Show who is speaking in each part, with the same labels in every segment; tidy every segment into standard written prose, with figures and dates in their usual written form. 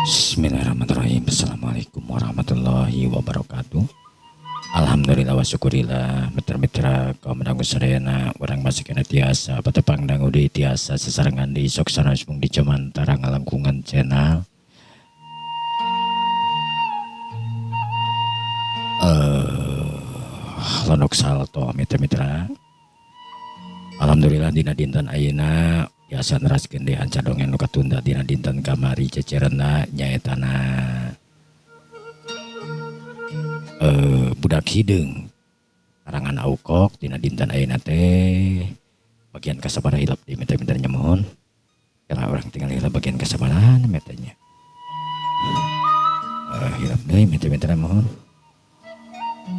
Speaker 1: Bismillahirrahmanirrahim. Assalamualaikum warahmatullahi wabarakatuh. Alhamdulillah wa syukurillah, mitra-mitra kaum dangu sadayana, urang masih kena tiasa patepang dangu di tiasa sesarengan di sok sanes mung di Cemantara ngalangkungan channel. Lonok salto mitra-mitra. Alhamdulillah dina dinten ayeuna tiasa neraskeun deui anca dongeng nu katunda dina dinten kamari cecerenna nyaetana budak hideung karangan Aukok. Dina dinten ayeuna teh bagian kasabaraha hilap di mitra-mitra nyemohon karena orang tinggal hilap bagian kasabaraha metanya hilap deui mitra-mitra mohon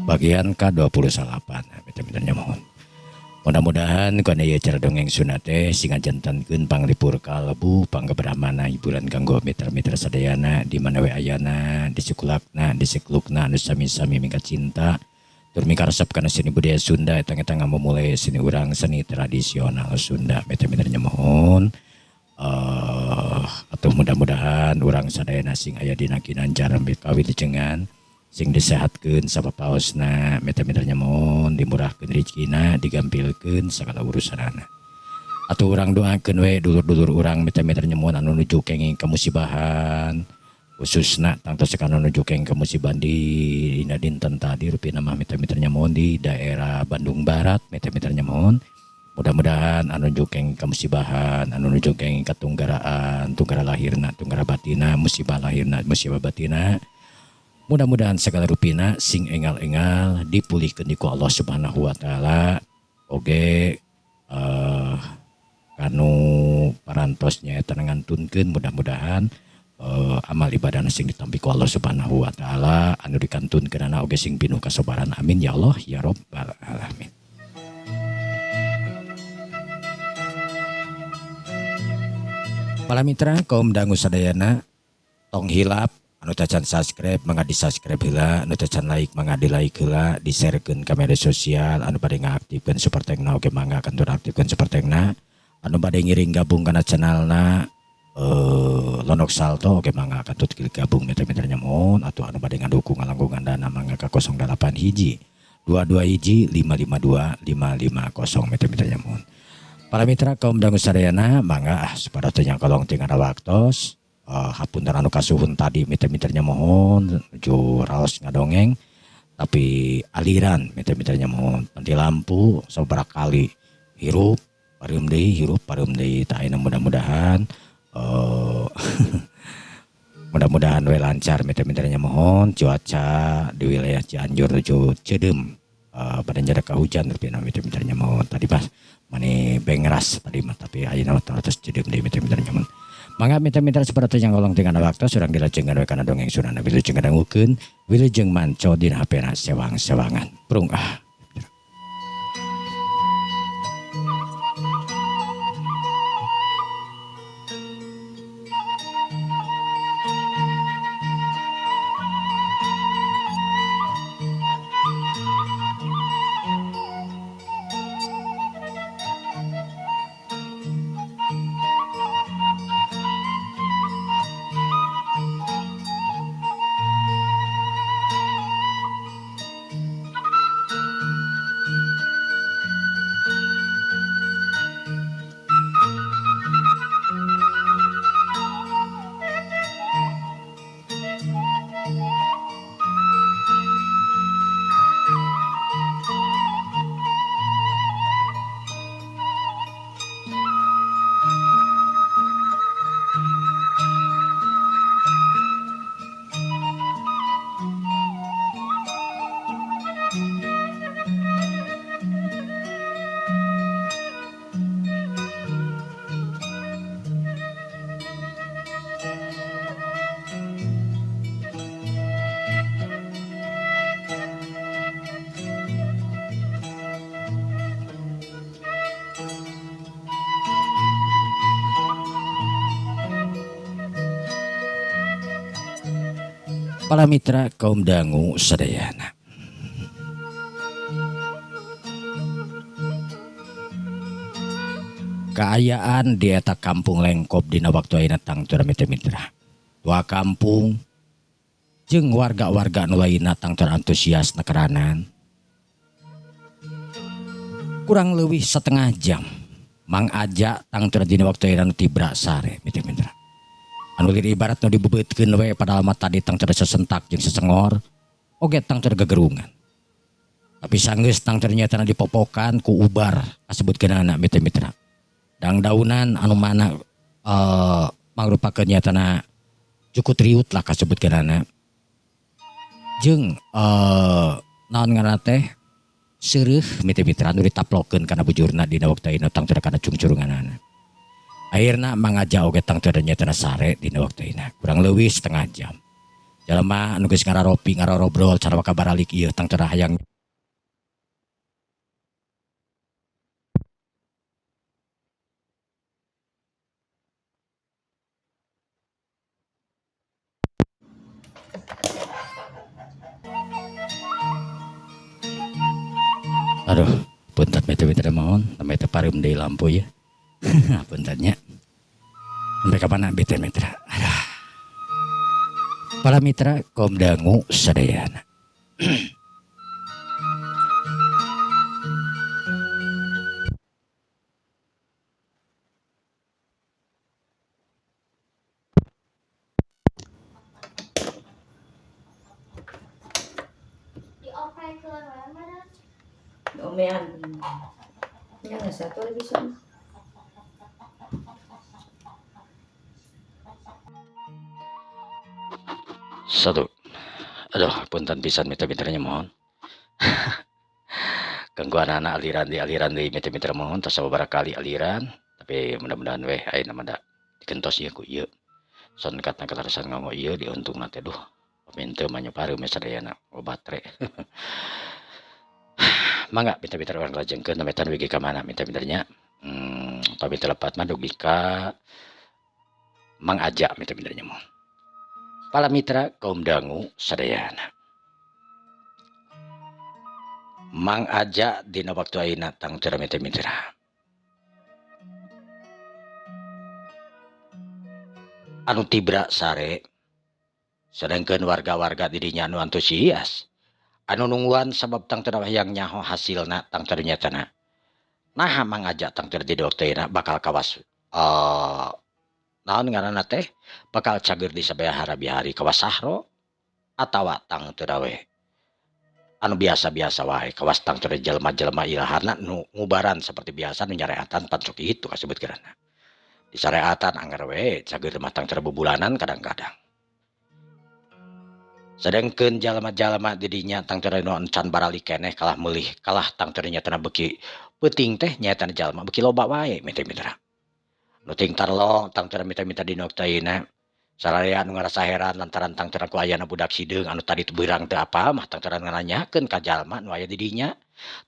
Speaker 1: bagian ka-28 mitra-mitra nyemohon. Mudah-mudahan kana ieu cara dongeng Sunda teh sing ngajantenkeun panglipur kalbu panggebrahmana hiburan kanggo mitra-mitra sadayana di mana we ayana, di sukulakna, di seklukna anu sami-sami mika cinta tur mika resep kana seni budaya Sunda eta eta ngamumule seni urang, seni tradisional Sunda mitra-mitra nyemohon. Atau mudah-mudahan urang sadayana sing aya dina kinanjar kawilujengan, sing disehatkeun sapapaosna mitra-mitra nyemohon, dimurahkeun rezekina, digampilkeun sagala urusanana. Atau urang doakeun we dulur-dulur urang mitra-mitra nyemohon anu nuju kenging kemusibahan, khususna tangtos kana nuju kenging kemusibahan di dina dinten tadi rupina mah mitra-mitra nyemohon di daerah Bandung Barat mitra-mitra nyemohon. Mudah-mudahan anu nuju kenging kemusibahan, anu nuju kenging katunggaraan, tunggara lahirna, tunggara batina, musibah lahirna, musibah batina, mudah-mudahan segala rupina sing engal-engal dipulihkeun ku Allah Subhanahu wa taala. Oge kanu parantosnya eta ngantunkeun, mudah-mudahan amal ibadah sing ditampi ku Allah Subhanahu wa taala, anu dikantunkeunana oge sing pinuh kasabaran. Amin ya Allah ya rabbal alamin. Para mitra kaum dangu sadayana, tong hilap anu tacan subscribe mangga di subscribe heula, anu tacan like mangga di like heula, di sharekeun ka media sosial, anu bade ngaaktifkeun supertengna oge mangga kantun aktifkeun supertengna, anu bade ngiring gabung kana channelna Lonok Salto oge mangga kantun klik gabung mitra-mitra nyamun, atau anu bade ngadukung ngalangkungan dana mangga ka 08 hiji 22 hiji 552 550 mitra-mitra nyamun. Para mitra kaum dangu sadayana, mangga ah supaya teu nyangkolong tinggal waktos. Hapunten anu kasuhun tadi mitra-mitranya mohon nuju raos ngadongeng tapi aliran mitra-mitranya mohon mati lampu sabaraha kali, hirup pareum deui, hirup pareum deui. Tah, ayeuna mudah-mudahan mudah-mudahan we lancar mitra-mitranya mohon. Cuaca di wilayah Cianjur nuju ceudeum, pada jarak hujan rupina mitra-mitranya mohon. Tadi pas mani bengras tadi mah, tapi ayeuna mah terus ceudeum deui mitra-mitranya mohon. Mangga mitra-mitra seperti yang ngolong dengan waktu surang dilajengkeun we kana dongeng Sundana. Wilujeng ngadangukeun, wilujeng manco dina HP-na sewang-sewangan. Prung ah. Para mitra kaum dangu sadayana. Kaayaan di eta kampung Lengkop dina waktu ayeuna tangtu mitra. Tua kampung jeung warga-warga nu lainna tangtu antusias nekeranan. Kurang leuwih setengah jam Mang Aja tangtu dina waktu ayeuna nu tibra sare mitra. Anu lir ibarat nu dibebeutkeun we padahal mah tadi tangtu sesentak jeung sesengor oge tangtu gegerungan. Tapi sanggeus tangtu nyatana dipopokan ku ubar kasebutkeunana mitra. Dangdaunan anu mana mangrupakeun nyatana cukup riut lah kasebutkeunana. Jeung naon ngaranna teh seureuh mitra anu ditaplokeun kana bujurna dina waktu ayeuna tangtu kana cungcurunganana. Akhirna Mang Aja oge tangtu nyatana sare dina waktu ayeuna kurang leuwih setengah jam. Jalma anu geus ngararopi ngarobrol cara kabaralik ieu tangtu hayang Aduh, punten mitra mohon, sampai teu pareum deui lampu ya. Puntennya. Sampai kapan bete mitra? Aduh. Para mitra kaum dangu sadayana.
Speaker 2: Omean. Ya nggak satu lagi bisa.
Speaker 1: Satu. Aduh, punten pisan mitra-mitranya mohon. Gangguan anak aliran di aliran di mitra-mitra mohon tos sababaraha kali aliran, tapi mudah-mudahan weh ayeuna mah da digentos ieu ku ieu. Son katna katarasan nganggo ieu diuntungna teh duh. Paminte mah nya pareum sadayana batre. Mangga mitra-mitra urang lajengkeun namanya wigi ka mana mitra-mitranya. Pamit lepat mah dugi ka Mang Aja mitra-mitranya mohon. Para mitra kaum dangu sadayana. Mang Aja dina waktu ayeuna tangtu mitra-mitra. Anu tibra sare sedangkeun warga-warga didinya anu antusias. Anu nungguan sabab tangtu hayang nyaho hasilna tangtu nyatana. Naha Mang Aja tangtu di waktu ayeuna bakal kawas naon ngaranna teh bakal cager di sabaya bihari kawas sahro atawa tangtu we anu biasa-biasa wae kawas tangtu jelema-jelema ilahana nu ngubaran seperti biasa nu nyareatan pan sok kitu kasebut geurana. Disareatan anggar we cager mah tangtu bubulanan kadang-kadang. Sedangkeun jalma-jalma didinya tangtu nu encan baralik keneh kalah meulih kalah tangtu nyatana beuki peuting teh nyaeta jalma beuki loba wae mitra-mitra. Nu ting tarlong tangtu mitra-mitra dina waktu ayeuna sararea anu ngarasa heran lantaran tangtu ku ayana budak hideung anu tadi teu beurang teu apa mah tangtu nanyakeun ka jalma nu aya di dinya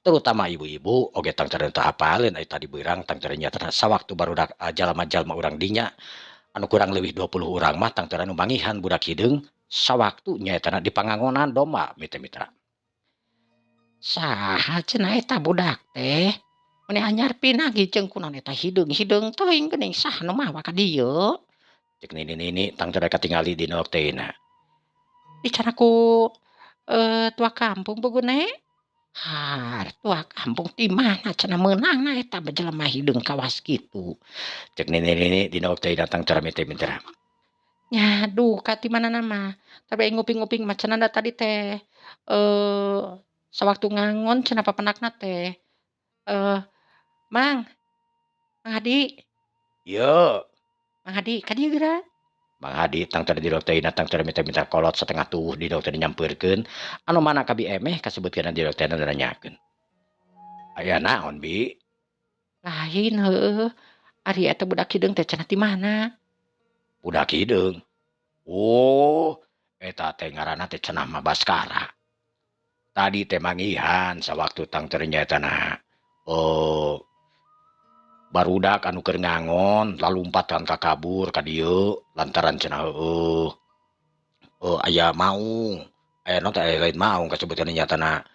Speaker 1: terutama ibu-ibu oge tangtu teu apaleun aya tadi beurang tangtu nyatana sawaktu barudak jalma-jalma urang dinya anu kurang leuwih 20 urang mah tangtu nu mangihan budak hideung sawaktu nyaetana di pangangonan domba mitra-mitra. Saha cenah eta budak teh? Meni anyar pinagi jeung kunaon eta hideung-hideung teuing geuning saha nu mawa ka dieu? Cek nini-nini tangtu katingali dina waktu ayeuna. Dicara ku tua kampung bugune? Har, tua kampung ti mana cenah meunangna eta jelema hideung kawas kitu. Cek nini-nini dina waktu ayeuna tangtu mitra-mitra. Nya duka ti manana mah. Tapi nguping-nguping mah cenah da tadi teh sawaktu ngangon cenah papenakna teh. Mang, Mang Hadi. Yo. Mang Hadi, ka dieu geura? Mang Hadi tangtu di dokter ayeuna tangtu mitra-mitra kolot setengah tuh di dokter nyampeurkeun anu mana kabi emeh kasebutkeun di dokter nanyakeun. Aya naon bi? Lain heueuh. Ari eta budak hideung teh cenah ti mana? Budak hideung. Oh, eta teh ngaranna teh cenah mah Baskara. Tadi teh mangihan sawaktu tangtu nyaetana barudak anu keur ngangon lalumpatan ka kabur ka dieu lantaran cenah heueuh. Aya maung, aya naon teh, aya lain maung kasebutkeun nyatana,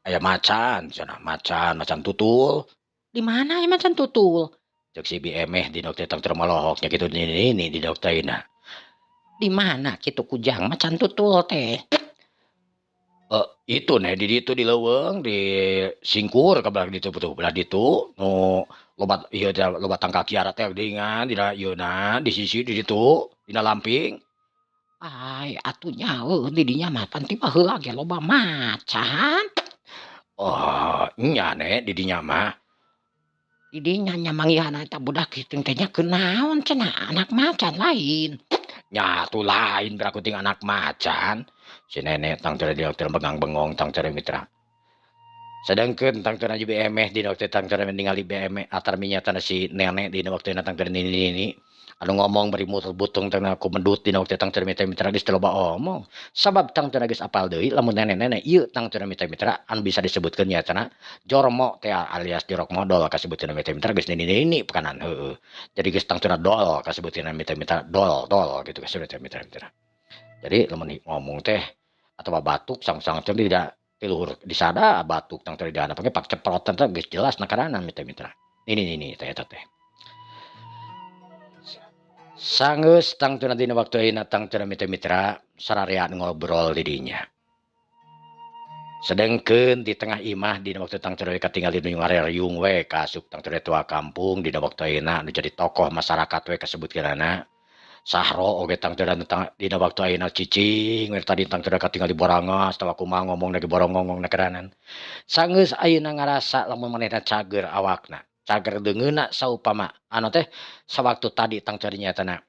Speaker 1: aya macan cenah, macan, macan tutul.
Speaker 3: Di mana aya macan tutul?
Speaker 1: Cek si Bi Emeh dina waktu tang manolohok nya kitu nini dina waktu ayeuna.
Speaker 3: Di mana kitu kujang macan tutul teh?
Speaker 1: Itu ne di ditu di leuweung di singkur ka belah ditu tuh, belah ditu nu loba ieu teh, loba tangkal kiara teh geuningan dina ieuna di sisi di ditu dina lamping.
Speaker 3: Ai atuh nya heueuh di dinya mah pan ti baheula ge loba macan.
Speaker 1: Oh nya ne di dinya mah.
Speaker 3: Di dinya nya manggihan eta budak hitung teh nya kunaon cenah, anak macan lain?
Speaker 1: Nya atuh lain beraku ting anak macan. Si nenek tang teu di teu bengang bengong tang teu mitra. Sedangkeun tang teu Bi Emeh dina waktu tang teu ningali Bi Emeh atar minyatana si nenek dina waktu tang teu nini anu ngomong bari muter butung teh ku medut dina waktu tang teu mitra mitra geus teu loba omong. Sabab tang teu geus apal deui lamun nenek-nenek ieu tang teu mitra mitra anu bisa disebutkeun nyatana jormo teh alias jorok modol kasebutkeun mitra mitra geus nini-nini pekanan heueuh. Jadi geus tang teu dol kasebutkeun mitra mitra dol dol gitu kasebutkeun mitra mitra. Jadi lamun ngomong teh atawa batuk sang-sang teh tidak tiluhur disada batuk tang teu dihana pake pak ceprotan teh geus jelas nakarana mitra mitra. Nini nini teh eta teh. Sanggeus tang teu dina waktu ayeuna tang teu mitra mitra sararean ngobrol di dinya. Sedengkeun di tengah imah dina waktu tang teu katingal di ngareriung we kasup tang teu tua kampung dina waktu ayeuna anu jadi tokoh masyarakat we kasebutkeunana. Sahro oge tang teu dina waktu ayeuna cicing we tadi tang teu katingal di borangas tawa kumaha ngomong lagi borongong nakeranan. Sanggeus ayeuna ngarasa lamun manehna cager awakna, cager deungeunna saupama anu teh sawaktu tadi tang teu nyatana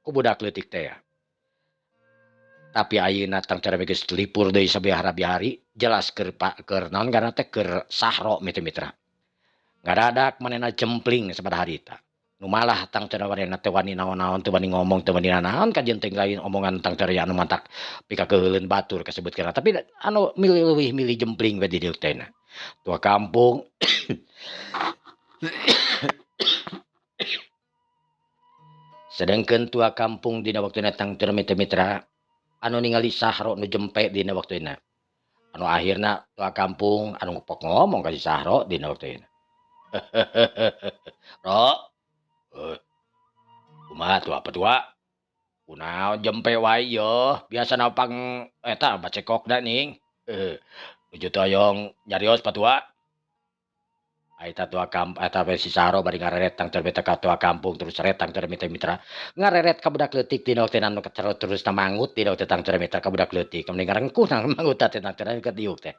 Speaker 1: ku budak leutik teh ya. Tapi ayeuna tang teu geus lipur deui sabihara-bihari jelas keur keur naon ngaranna teh keur sahro mitra-mitra. Ngadadak manehna jempling sabaraha harita. Nu malah tang teu manehna teu wani naon-naon, teu wani ngomong, teu wani nanaon kajeun teh lain omongan tang teu anu mantak pikakeuheuleun batur kasebutkeun. Tapi anu milih leuwih milih jempling we di dieu teh na. Tua kampung sedengkeun tua kampung dina waktuna tang teu mitra-mitra anu ningali Sahro nu jempe dina waktuna. Anu akhirna tua kampung anu ngepok ngomong ka si Sahro dina waktuna. Ro, kumaha tua petua? Kunaon jempe wae yeuh, biasana pang eta bacekokna ning. Nuju toyong nyarios patua. Eta tua eta we si Sahro bari ngareret tang teu ka tua kampung terus seret tang teu mitra-mitra ngareret ka budak leutik dina waktu anu terus mangut dina waktu tang teu mitra ka budak leutik mending ngarengkuh nang mangut teh tang teu ka diuk teh.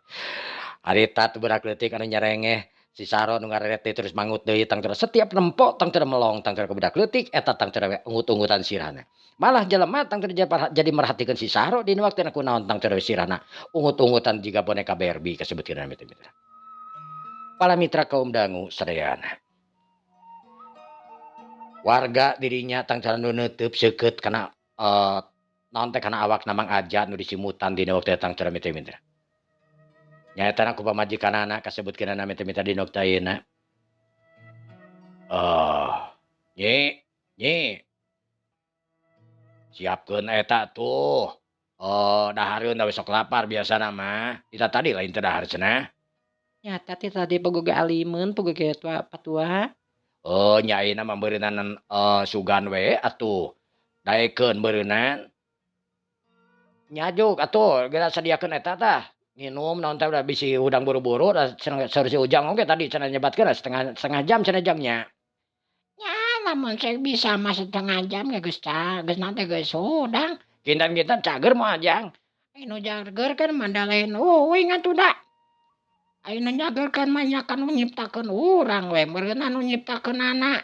Speaker 1: Harita tu budak leutik anu nyarengeh si Sahro nu ngareret teh terus mangut deui tang teu setiap nempo tang teu melong tang teu ka budak leutik eta tang teu ungut-ungutan sirahna. Malah jelema tang teu jadi merhatikeun si Sahro dina waktu kunaon tang teu sirahna ungut-ungutan jiga boneka Barbie kasebutkeun mitra-mitra. Para mitra kaum dangu sadayana. Warga dirinya tang cara nu neuteub seukeut kana naon teh kana awak Mang Aja nu disimutan dina waktu tang cara mitra-mitra. Nyaetana ku pamajikanana kasebutkeunana mitra-mitra dina waktu ayeuna. Nyi, nyi. Siapkeun eta tuh. Dahareun da besok lapar biasana mah. Kita tadi lain teh dahar cenah.
Speaker 3: Nyata teh tadi bogo ge alimeun, bogo ge tua patua.
Speaker 1: Oh, nya ayeuna mah beureunan sugan we atuh. Daekeun beureunan. Nyajuk atuh geura sadiakeun eta tah. Nginum naon teh udah bisi hudang buru-buru da cenah saur si Ujang oge tadi cenah nyebatkeun setengah setengah jam cenah jamnya.
Speaker 3: Nya lamun saya bisa mah setengah jam ge geus geus naon teh geus hudang.
Speaker 1: Kintan-kintan cager moal jang.
Speaker 3: Nu cager kan mah da lain uing atuh da. Ayeuna nyagerkeun mah nya kan nu nyiptakeun urang we meureun anu nyiptakeunana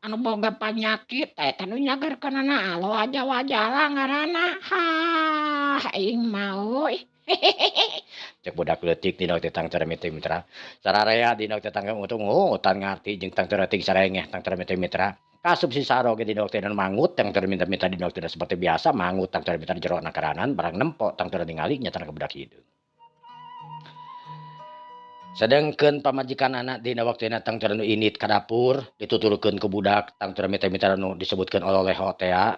Speaker 3: anu boga panyakit eta nu nyagerkeunana alo aja wajala ngaranna. Hah aing mah euy.
Speaker 1: Cek budak leutik dina waktu tang teu mitra. Sararea dina waktu tang ungut-ungutan ngarti jeung tang teu ting sarengeh tang teu mitra. Kasup si Sahro ge dina waktu mangut tang teu minta-minta dina waktu seperti biasa mangut tang teu minta jero nakaranan barang nempo tang teu ningali nyatana ka budak hideung. Sedengkeun pamajikan anak dina waktu tang teu nu init ka dapur dituturkeun ku budak tang teu mita-mita nu disebutkeun ololeho tea.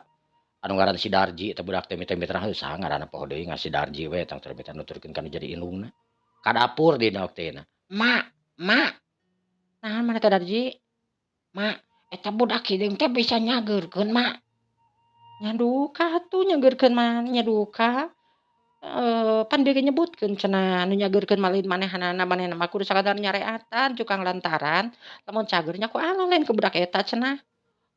Speaker 1: Anu ngaran si Darji eta budak teh mitra-mitra heuh saha ngaranna poho deui ngan si Darji we tang mitra nuturkeun kana jadi indungna. Ka dapur dina waktuna.
Speaker 3: "Ma, Ma." "Naon maneh teh, Darji?" "Ma, eta budak hideung teh bisa nyageurkeun, Ma." "Nya duka atuh nyageurkeun mah nya duka. Pan bieu ge nyebutkeun cenah nu nyageurkeun mah lain manehanana, manehna mah kudu sakadar nyareatan cukang lantaran lamun cager nya ku Allah lain ku budak eta cenah."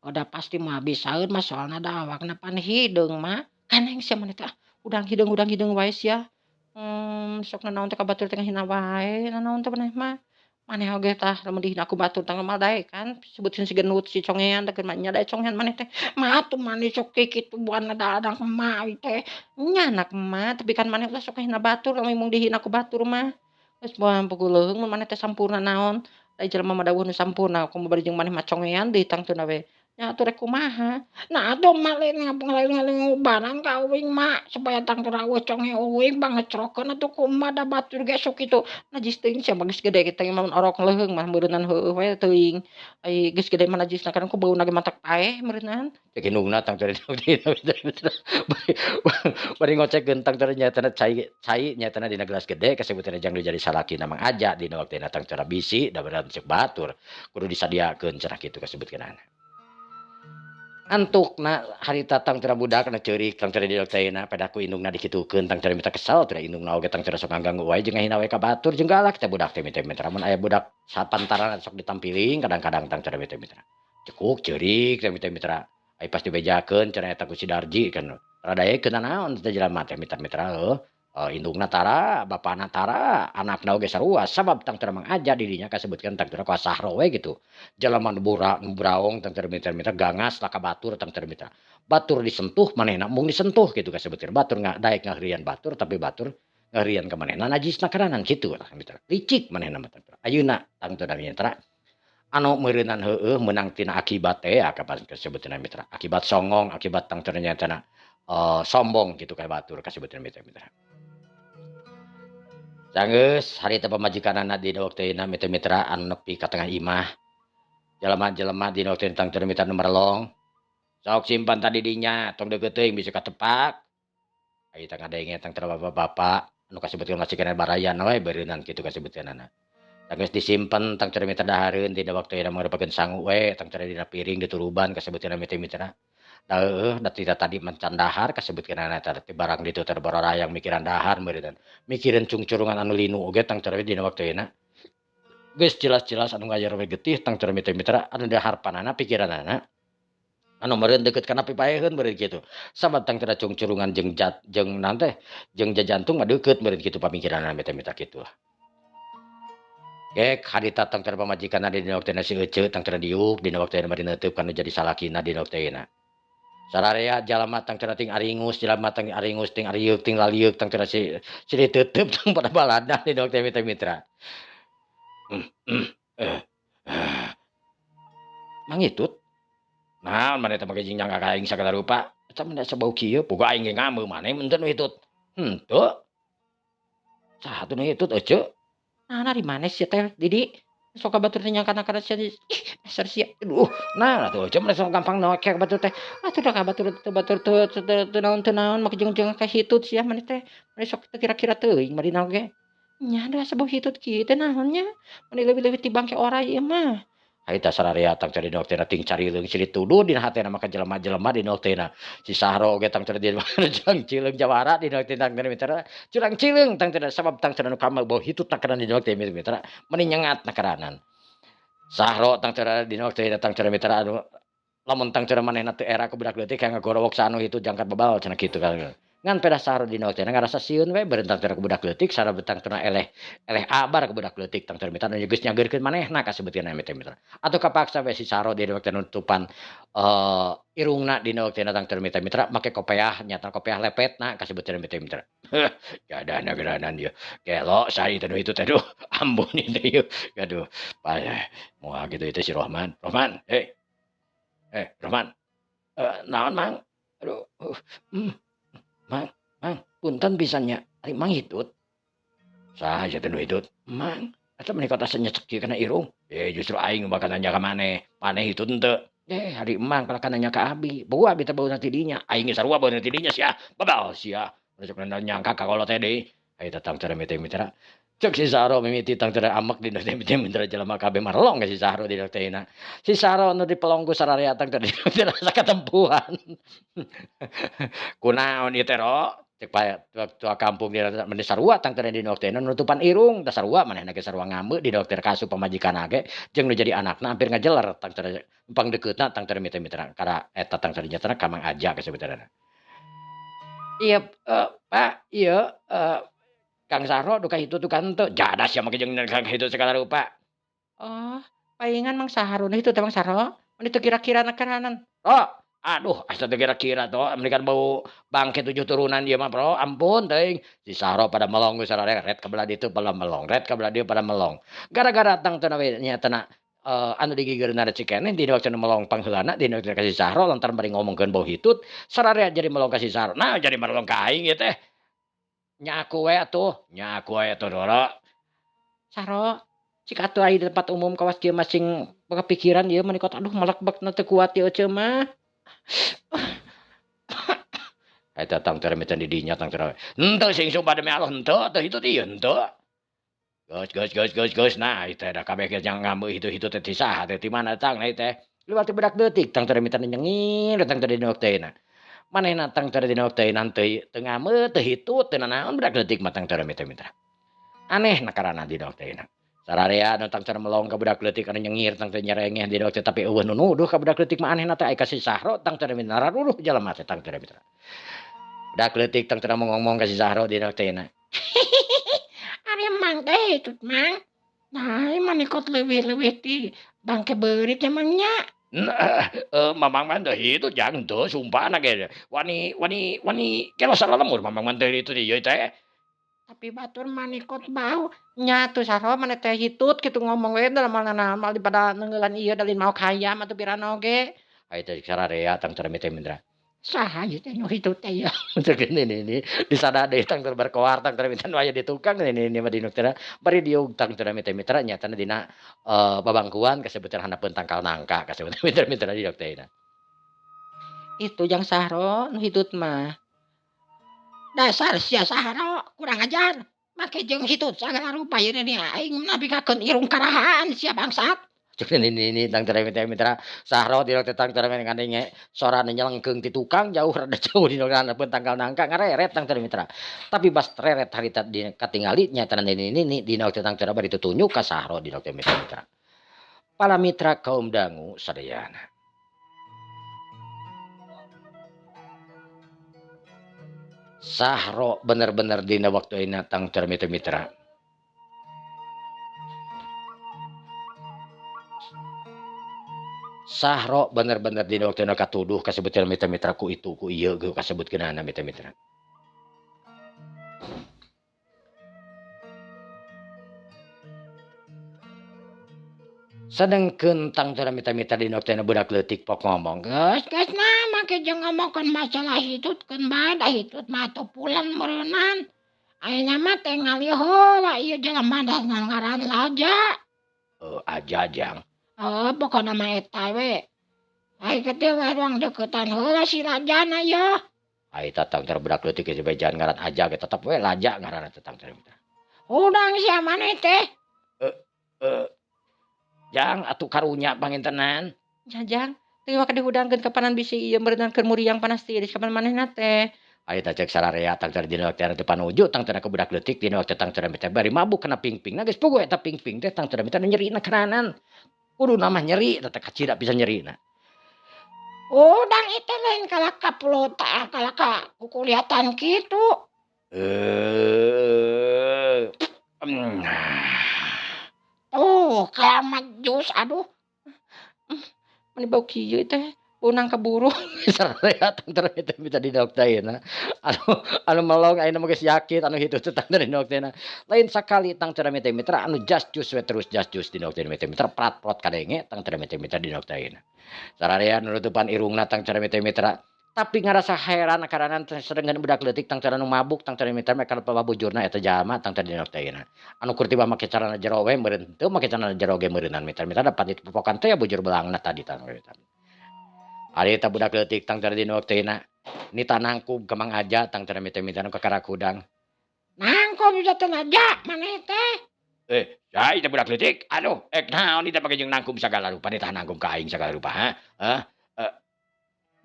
Speaker 3: "Da pasti moal bisaeun mah soalna da awakna pan hideung, Ma." "Kaneng sia maneh teh ah, udang hideung wae sia. Sok nanaon teh ka batur teh ngahina wae nanaon teh maneh mah. Maneh oge tah lamun dihina ku batur teh moal daekan disebutkeun si gendut si congean da keur mah nya da congean maneh teh." "Ma atuh maneh sok kikitu buana da anak emak teh." "Nya anak emak tapi kan maneh ulah sok ngahina batur lamun mung dihina ku batur mah. Geus moal puguh leuheung mun maneh teh sampurna naon. Da jelema mah dawuh nu sampurna komo bari jeung maneh mah congean deui tangtuna we. Nya atuh rek kumaha." "Nah atuh emak lain ngubaran ka uing, Ma, supaya tangtuna eueuh conge uing pangecrokeun atuh ku emak da batur ge sok kitu. Najis teuing sia mah geus gede ge teh mun orok leuheung mah meureunnan heueuh we teuing. Ai geus gede mah najisna kan ku bauna ge matak paeh meureunnan."
Speaker 1: Cek indungna tangtuna bari ngocekeun tangtuna nyaetana cai cai nyaetana dina gelas gede kasebutanna jang nu jadi salakina Mang Aja dina waktuna tangtuna bisi da beuran ceuk batur kudu disadiakeun cenah kitu kasebutkeunana. Antukna harita tangtuna budak na ceurik tangtuna di waktuna pedah ku indungna dikitukeun tangtuna mita kesel teh indungna oge tangtuna sok ngaganggu wae jeung ngahina wae ka batur jeung galak teh budak teh mitra-mitra mun aya budak sapantaran sok ditampiling kadang-kadang tangtuna mitra-mitra. Cekuk ceurik teh mitra-mitra ai pas dibejakeun cenah eta ku si Darji kan rada daekeun nanaon teh jelema teh mitra-mitra heuh. Indungna tara, bapana tara, anakna oge sarua sabab tangtuna Mang Aja di dinya kasebutkeun tangtuna ku sahro we gitu. Jelema nu buraong tangtuna mitra-mitra gangas lah ka batur tangtuna mitra. Batur disentuh manehna embung disentuh kitu kasebutkeun batur daek ngaheureuyan batur tapi batur ngaheureuyan ka manehna najisna karanan kitu lah mitra. Licik manehna mah tangtuna. Ayeuna tangtuna mitra anu meureunnan heueuh meunang tina akibat teh ya kapan kasebutkeun mitra. Akibat songong, akibat tangtuna nyaetana sombong kitu ka batur kasebutkeun mitra-mitra. Sanggeus harita pamajikanana dina waktuna mitra-mitra anu nepi ka tengah imah. Jelema-jelema dina waktuna tangtuna mitra nu merelong. Sok simpan tadi dinya tong deukeut teuing bisi katepak. Ai teh ngadenge tangtuna bapak-bapak anu kasebutkeun masih keneh barayan we beureunan kitu kasebutkeunana. Sanggeus disimpen tangtuna mitra dahareun dina waktuna mangrupakeun sangu we tangtuna dina piring dituruban kasebutkeunna mitra-mitra. Da heueuh da tina tadi mencan dahar kasebutkeunana eta teh barang ditu teh bararayang mikiran dahar meureunnan. Mikireun cungcurungan anu linu oge tangtuna dina waktuna. Geus jelas-jelas anu ngajar we getih tangtuna mitra-mitra anu daharpanana pikiranana anu meureun deukeut kana pipaeheun meureun kitu. Sabab tangtuna cungcurungan jeung jat jeung naon teh jeung jajantung mah deukeut meureun kitu pamikiranana mitra-mitra kitu lah. Gek harita tangtuna pamajikanna dina waktuna si Ece tangtuna diuk dina waktuna bari neuteub kana jadi salakina dina waktuna. Sararea jalma tangtuna ting aringus jalma ting aringus ting arieuk ting lalieuk tangtuna si diteuteup tang pada balada dina waktuna mitra-mitra. Mangitut. Naon maneh teh make jeung nyangka ka aing sagala rupa. Eta mah asa bau kieu puguh aing ge ngameu maneh mun teu nu hitut. Henteu. Saha tuh nu hitut Ece?
Speaker 3: "Naon ari maneh sia teh Didi? Sok ka batur teh nyangkana kana sia ih dasar sia."
Speaker 1: "Aduh, nah atuh Ece mah sok gampang noke ka batur teh."
Speaker 3: "Atuh da ka batur teu batur teu teu naon teu naon make jeung-jeung ka hitut sia maneh teh. Maneh sok teu kira-kira teuing marina oge." "Nya da asa bau hitut kieu teh naon nya? Meni leuwih-leuwih ti bangke oray ieu mah."
Speaker 1: Harita sararea tangtuna dina waktuna ting carileung silih tuduh dina hatena mah ka jelema-jelema dina waktuna. Si Sahro oge tangtuna dina curang cileung jawara dina waktuna tangtuna mitra curang cileung tangtuna sabab tangtuna nu kameu bau hitut tangtuna dina waktuna mitra meni nyengat nakaranan. Sahro tangtuna dina waktuna tangtuna mitra anu lamun tangtuna manehna teu era ku budak leutik hayang ngagorowok saha nu hitut jangkat bebal cenah kitu kan. Ngan pedah Sahro dina waktuna ngarasa sieun we beureun tangtuna ku budak leutik sareng tangtuna eleh eleh abar ku budak leutik tangtuna mitra nu geus nyageurkeun manehna kasebutkeunna mitra-mitra. Atuh kapaksa we si Sahro dina waktuna nutupan irungna dina waktuna tangtuna mitra-mitra make kopeah nyata kopeah lepetna kasebutkeunna mitra-mitra. Jadana geranan ieu. Gelo saha teh nu hitut aduh ambun ieu teh ieu. Aduh payah moal kitu ieu teh si Rohman. Rohman, hei. Rohman. Naon Mang? Aduh, Mang, Mang, punten pisan nya, ari Mang hitut. Saha sia teh nu hitut? Mang, eta meni kota asa nyecek kieu kana irung. Justru aing bakal nanya ka maneh, maneh hitut henteu? Hari emang kalahkan nanya ka abi, bau abi teh bauna ti dinya, aing ge sarua bauna ti dinya sia, babal sia. Cek nyangka ka kolot teh deui. Ai teh tangtara mitra. Cek si Sahro mimiti tangtara amek di teh mitra jelema kabeh marelong ka si Sahro di teh. Si Sahro nu dipelong ku sararea tangtara di rasa katempuhan. Kunaon ieu teh ro? Cek tua kampung di meni sarua tangtara di teh nutupan irung, da sarua manehna ge sarua ngambeu di dokter kaasup pamajikanna ge jeung nu jadi anakna hampir ngajeler tangtara pangdekeutna tangtara mitra kana eta tangtara nyatana ka Mang Aja kasebutanna. Ieu Pak, ieu Kang Sahro duka hitut duka henteu, jadah sia make jeung Kang hitut sagala rupa.
Speaker 3: Oh, paingan Mang Sahro nu hitut teh Mang Sahro? Mun itu kira-kira keranan.
Speaker 1: Oh, aduh asa teu kira-kira to, meni kan bau bangke 7 turunan ieu mah bro, ampun teuing. Si Sahro pada melong geus ret ka belah ditu pada melong, ret ka belah dieu pada melong. Gara-gara tangtana we nyatana anu digigireunna cikeneh dina waktu nu melong pangheulana dina waktu ka si Sahro lantaran bari ngomongkeun bau hitut, sararea jadi melong ka si Sahro. Nah jadi melong ka aing ieu teh. Nya aku we atuh, nya aku we atuh Doro.
Speaker 3: Sahro, cik atuh aya di tempat umum kawas kieu mah sing boga pikiran ieu mah nikot aduh melekbekna teu kuat ieu eceu mah.
Speaker 1: Eta tangtara mita di dinya tangtara. Henteu sing sumpah demi Allah henteu teu hitut ieu henteu. Geus geus geus geus geus nah ieu teh da kabeh ge ngambeu hitut-hitut teh ti saha teh ti mana tang ieu teh. Liwat teh budak leutik tangtara mita nyengir tangtara dina waktu. Manehna tangtara dina waktu teu teu ngambeu teu hitut teu nanaon budak leutik mah tangtara mitra. Aneh na karana dina waktu. Sararea nu tangtara melong ka budak leutik anu nyengir tangtara nyerengeh dina waktu tapi eueuh nu nuduh ka budak leutik mah anehna teh ai ka si Sahro tangtara mitra nararuruh jalema teh tangtara mitra. Budak leutik tangtara ngomong ka si Sahro dina waktu.
Speaker 3: Ari mang teh hitut mang. Nah, ieu mah nikot leuwih-leuwih ti bangke beurit emang nya.
Speaker 1: Nah, mamang mah teu hitut jang henteu sumpah na ge. Wani wani wani kelo salalemur mamang mah teu hitut ieu teh.
Speaker 3: Tapi batur mah nikot bau. Nya atuh Sahro maneh teh hitut kitu ngomong we da moal nanaon moal pada neungeulan ieu da lain maok hayam atuh pirana oge.
Speaker 1: Ai teh sararea tangtara mitra mitra.
Speaker 3: Saha ieu teh nu hitut teh ieu?
Speaker 1: Cek ini disada deui tangtara berkoar tangtara mitra nu aya di tukang ini mah di nu bari diug tangtara mitra mitra nyatana dina babangkuan kasebutan handapeun tangkal nangka kasebutan mitra mitra di dokter.
Speaker 3: Itu jang Sahro nu hitut mah. Dasar sia Sahro kurang ajar. Make jeung hitut sagala rupa ieu nih aing napikakeun irung karahaan sia bangsat.
Speaker 1: Cek ini tangtara mitra mitra Sahro di dokter tangtara ngadenge sorana nyelengkeung ti tukang jauh rada jauh di dokter handapeun tangkal nangka ngareret tangtara mitra. Tapi bas reret harita di katingali nyatana ini di dokter tangtara bari tutunjuk ka Sahro di dokter mitra mitra. Para mitra kaum dangu sadayana. Sahro bener-bener dina waktu ayeuna tangtara mitra mitra. Sahro bener-bener dina waktu ayeuna katuduh kasebutkeun mitra-mitra ku itu ku ieu ge kasebutkeunana mitra-mitra. Sedengkeun tangtara mitra-mitra dina waktu ayeuna budak leutik pok ngomong.
Speaker 3: Geus geus nah make jeung ngomongkeun masalah hitut keun bae da hitut mah atuh pulen meureunan. Ayeuna mah teh ngalih heula ieu jelema da ngaran Raja.
Speaker 1: Aja jang.
Speaker 3: Oh, pokona mah eta we. Ai kitu we ruang deukeutan heula si rajana ieu.
Speaker 1: Ai tatang teh budak leutik geus bejan ngaran Aja ge tetep we Raja ngaranna teh tangtara mitra.
Speaker 3: Hudang sia maneh teh.
Speaker 1: Jang atuh karunya pangintenan.
Speaker 3: Nya jang, teu mah dihudangkeun kapanan bisi ieu meureunnan keur muriang panas tiris kapan manehna teh.
Speaker 1: Ai teh cek sararea tangtara dina waktu teh panuju tangtara ka budak leutik dina waktu tangtara mitra bari mabuk kana pingpingna geus puguh eta pingping teh tangtara mitra nyerina kananan. Kudu nama nyeri teh kacida bisa nyerina.
Speaker 3: Udang itu lain kalaka pelota kalaka kukuliatan kitu. Oh, kelamat jus aduh. Meni bau kieu teh bau nangka burung.
Speaker 1: Sararea tangtara mitra mitra di dokter ayeuna. Anu melong ayeuna mah geus yakin anu hitut teh tangtara di dokter ayeuna. Lain sakali tangtara mitra mitra anu jas jus we terus jas jus di dokter mitra mitra prat-prot kadenge tangtara mitra mitra di dokter ayeuna. Sararea nutupan irungna tangtara mitra mitra. Tapi ngarasa heran karana sedengkeun budak leutik tangtara nu mabuk tangtara mitra mah kana pabujurna eta jalma tangtara di dokter ayeuna. Anu keur tiba make carana jero we meureun teu make carana jero ge meureunan mitra mitra dapat dipopokan teh bujur belangna tadi tangtara mitra. Ari eta budak leutik tangtara dina waktuna nita nangkub ka Mang Aja tangtara mita-mita nu kakarak hudang.
Speaker 3: Nangkub teh aja maneh teh.
Speaker 1: Eh, ya itu budak leutik. Aduh, ek naon ieu pake jeung nangkub sagala rupa, nitah nangkub ka aing sagala rupa, ha? Hah?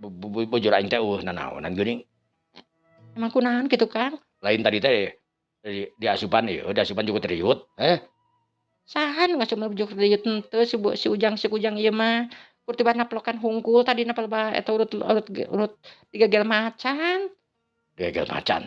Speaker 1: Bujur aing teh eueuh nanaonan geuning.
Speaker 3: Emang kunaon kitu, Kang?
Speaker 1: Lain tadi teh diasupan ieu, diasupan jukut riut, heh.
Speaker 3: Saha nu ngasup jukut riut henteu si si Ujang ieu mah. Kur tiba naplokan hungkul tadi napal eta urut urut urut digegel macan.
Speaker 1: Digegel macan.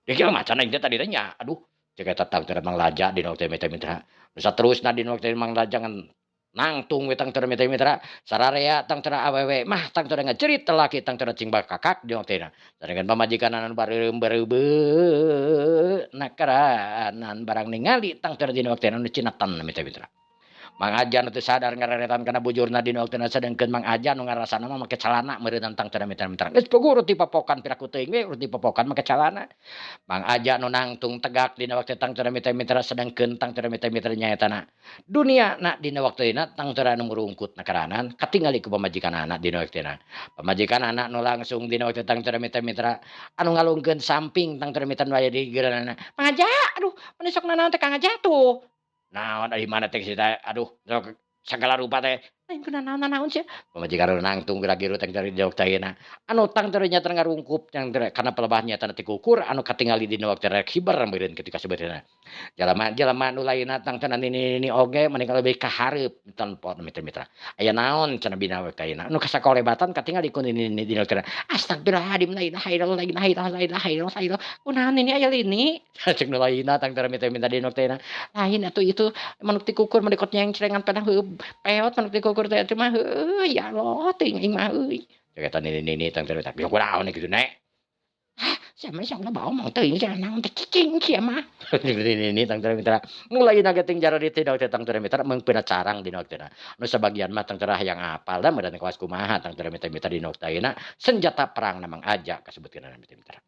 Speaker 1: Digegel macan aing teh tadi teh nya. Aduh, cek eta tang teh Mang Laja dina waktu mitra-mitra. Nu saterusna dina waktu Mang Laja ngan nangtung we tang teh mitra-mitra. Sararea tang teh awewe mah tang teh ngajerit laki tang teh cing bakakak dina waktuna. Sadangkan pamajikan anu bareureum-bareubeut nakaranan barang ningali tang teh dina waktuna nu cinatan mitra-mitra. Mang Aja nu teu sadar ngareretan kana bujurna dina waktuna sadengkeun Mang Aja nu ngarasana mah make calana meureunnan tang teh mitra-mitra. Geus puguh urut dipopokan piraku teuing we urut dipopokan make calana. Mang Aja nu nangtung tegak dina waktu tang teh mitra-mitra sedengkeun tang teh mitra-mitra nyaetana dunia na dina waktuna tang teh anu murungkut nakaranan katingali ku pamajikanana dina waktuna. Pamajikanana nu langsung dina waktu tang teh mitra-mitra anu ngalungkeun samping tang teh mitra nu aya di geureunana.
Speaker 3: Mang Aja, aduh meni sok nanaon teh Kang Aja tuh.
Speaker 1: Naon ari mana teh si teh aduh sok sagala rupa teh.
Speaker 3: Lain ku nanaon-nanaon sia.
Speaker 1: Pamajikan nu nangtung geura-geura teh dina waktuna anu tang teh nya ngarungkup yang teh kana pelebah nya teh tikukur anu katingali dina waktu rek hiber meureun kitu kasebeutna. Jalama-jalama nu lainna tang teh nini-nini oge mending leuwih ka hareup tanpa mitra-mitra. Aya naon cenah bina waktuna nu kasakolebatan katingali ku nini-nini dina waktuna.
Speaker 3: Astagfirullahaladzim la ilaha illallah la ilaha illallah la ilaha illallah la ilaha. Kunaon ini aya lini?
Speaker 1: Cek nu lainna tang teh mitra-mitra dina waktuna.
Speaker 3: Lain atuh itu manuk tikukur mah dikot nyengcrengan pedah heueuh peot manuk tikukur teh atuh mah heueuh ya Allah teuing aing mah euy.
Speaker 1: Cek eta nini-nini tang teh mitra kunaon kitu nek.
Speaker 3: Hah, sia mah sok loba omong teuing sia naon teh cicing sia mah.
Speaker 1: Nini-nini tang teh mitra nu lainna ge ting jaro di dina tang teh mitra meungpeuna carang dina waktuna. Nu sabagian mah tang teh hayang apal da meureun kawas kumaha tang teh mitra-mitra dina waktuna senjata perang na Mang Aja kasebutkeun mitra-mitra.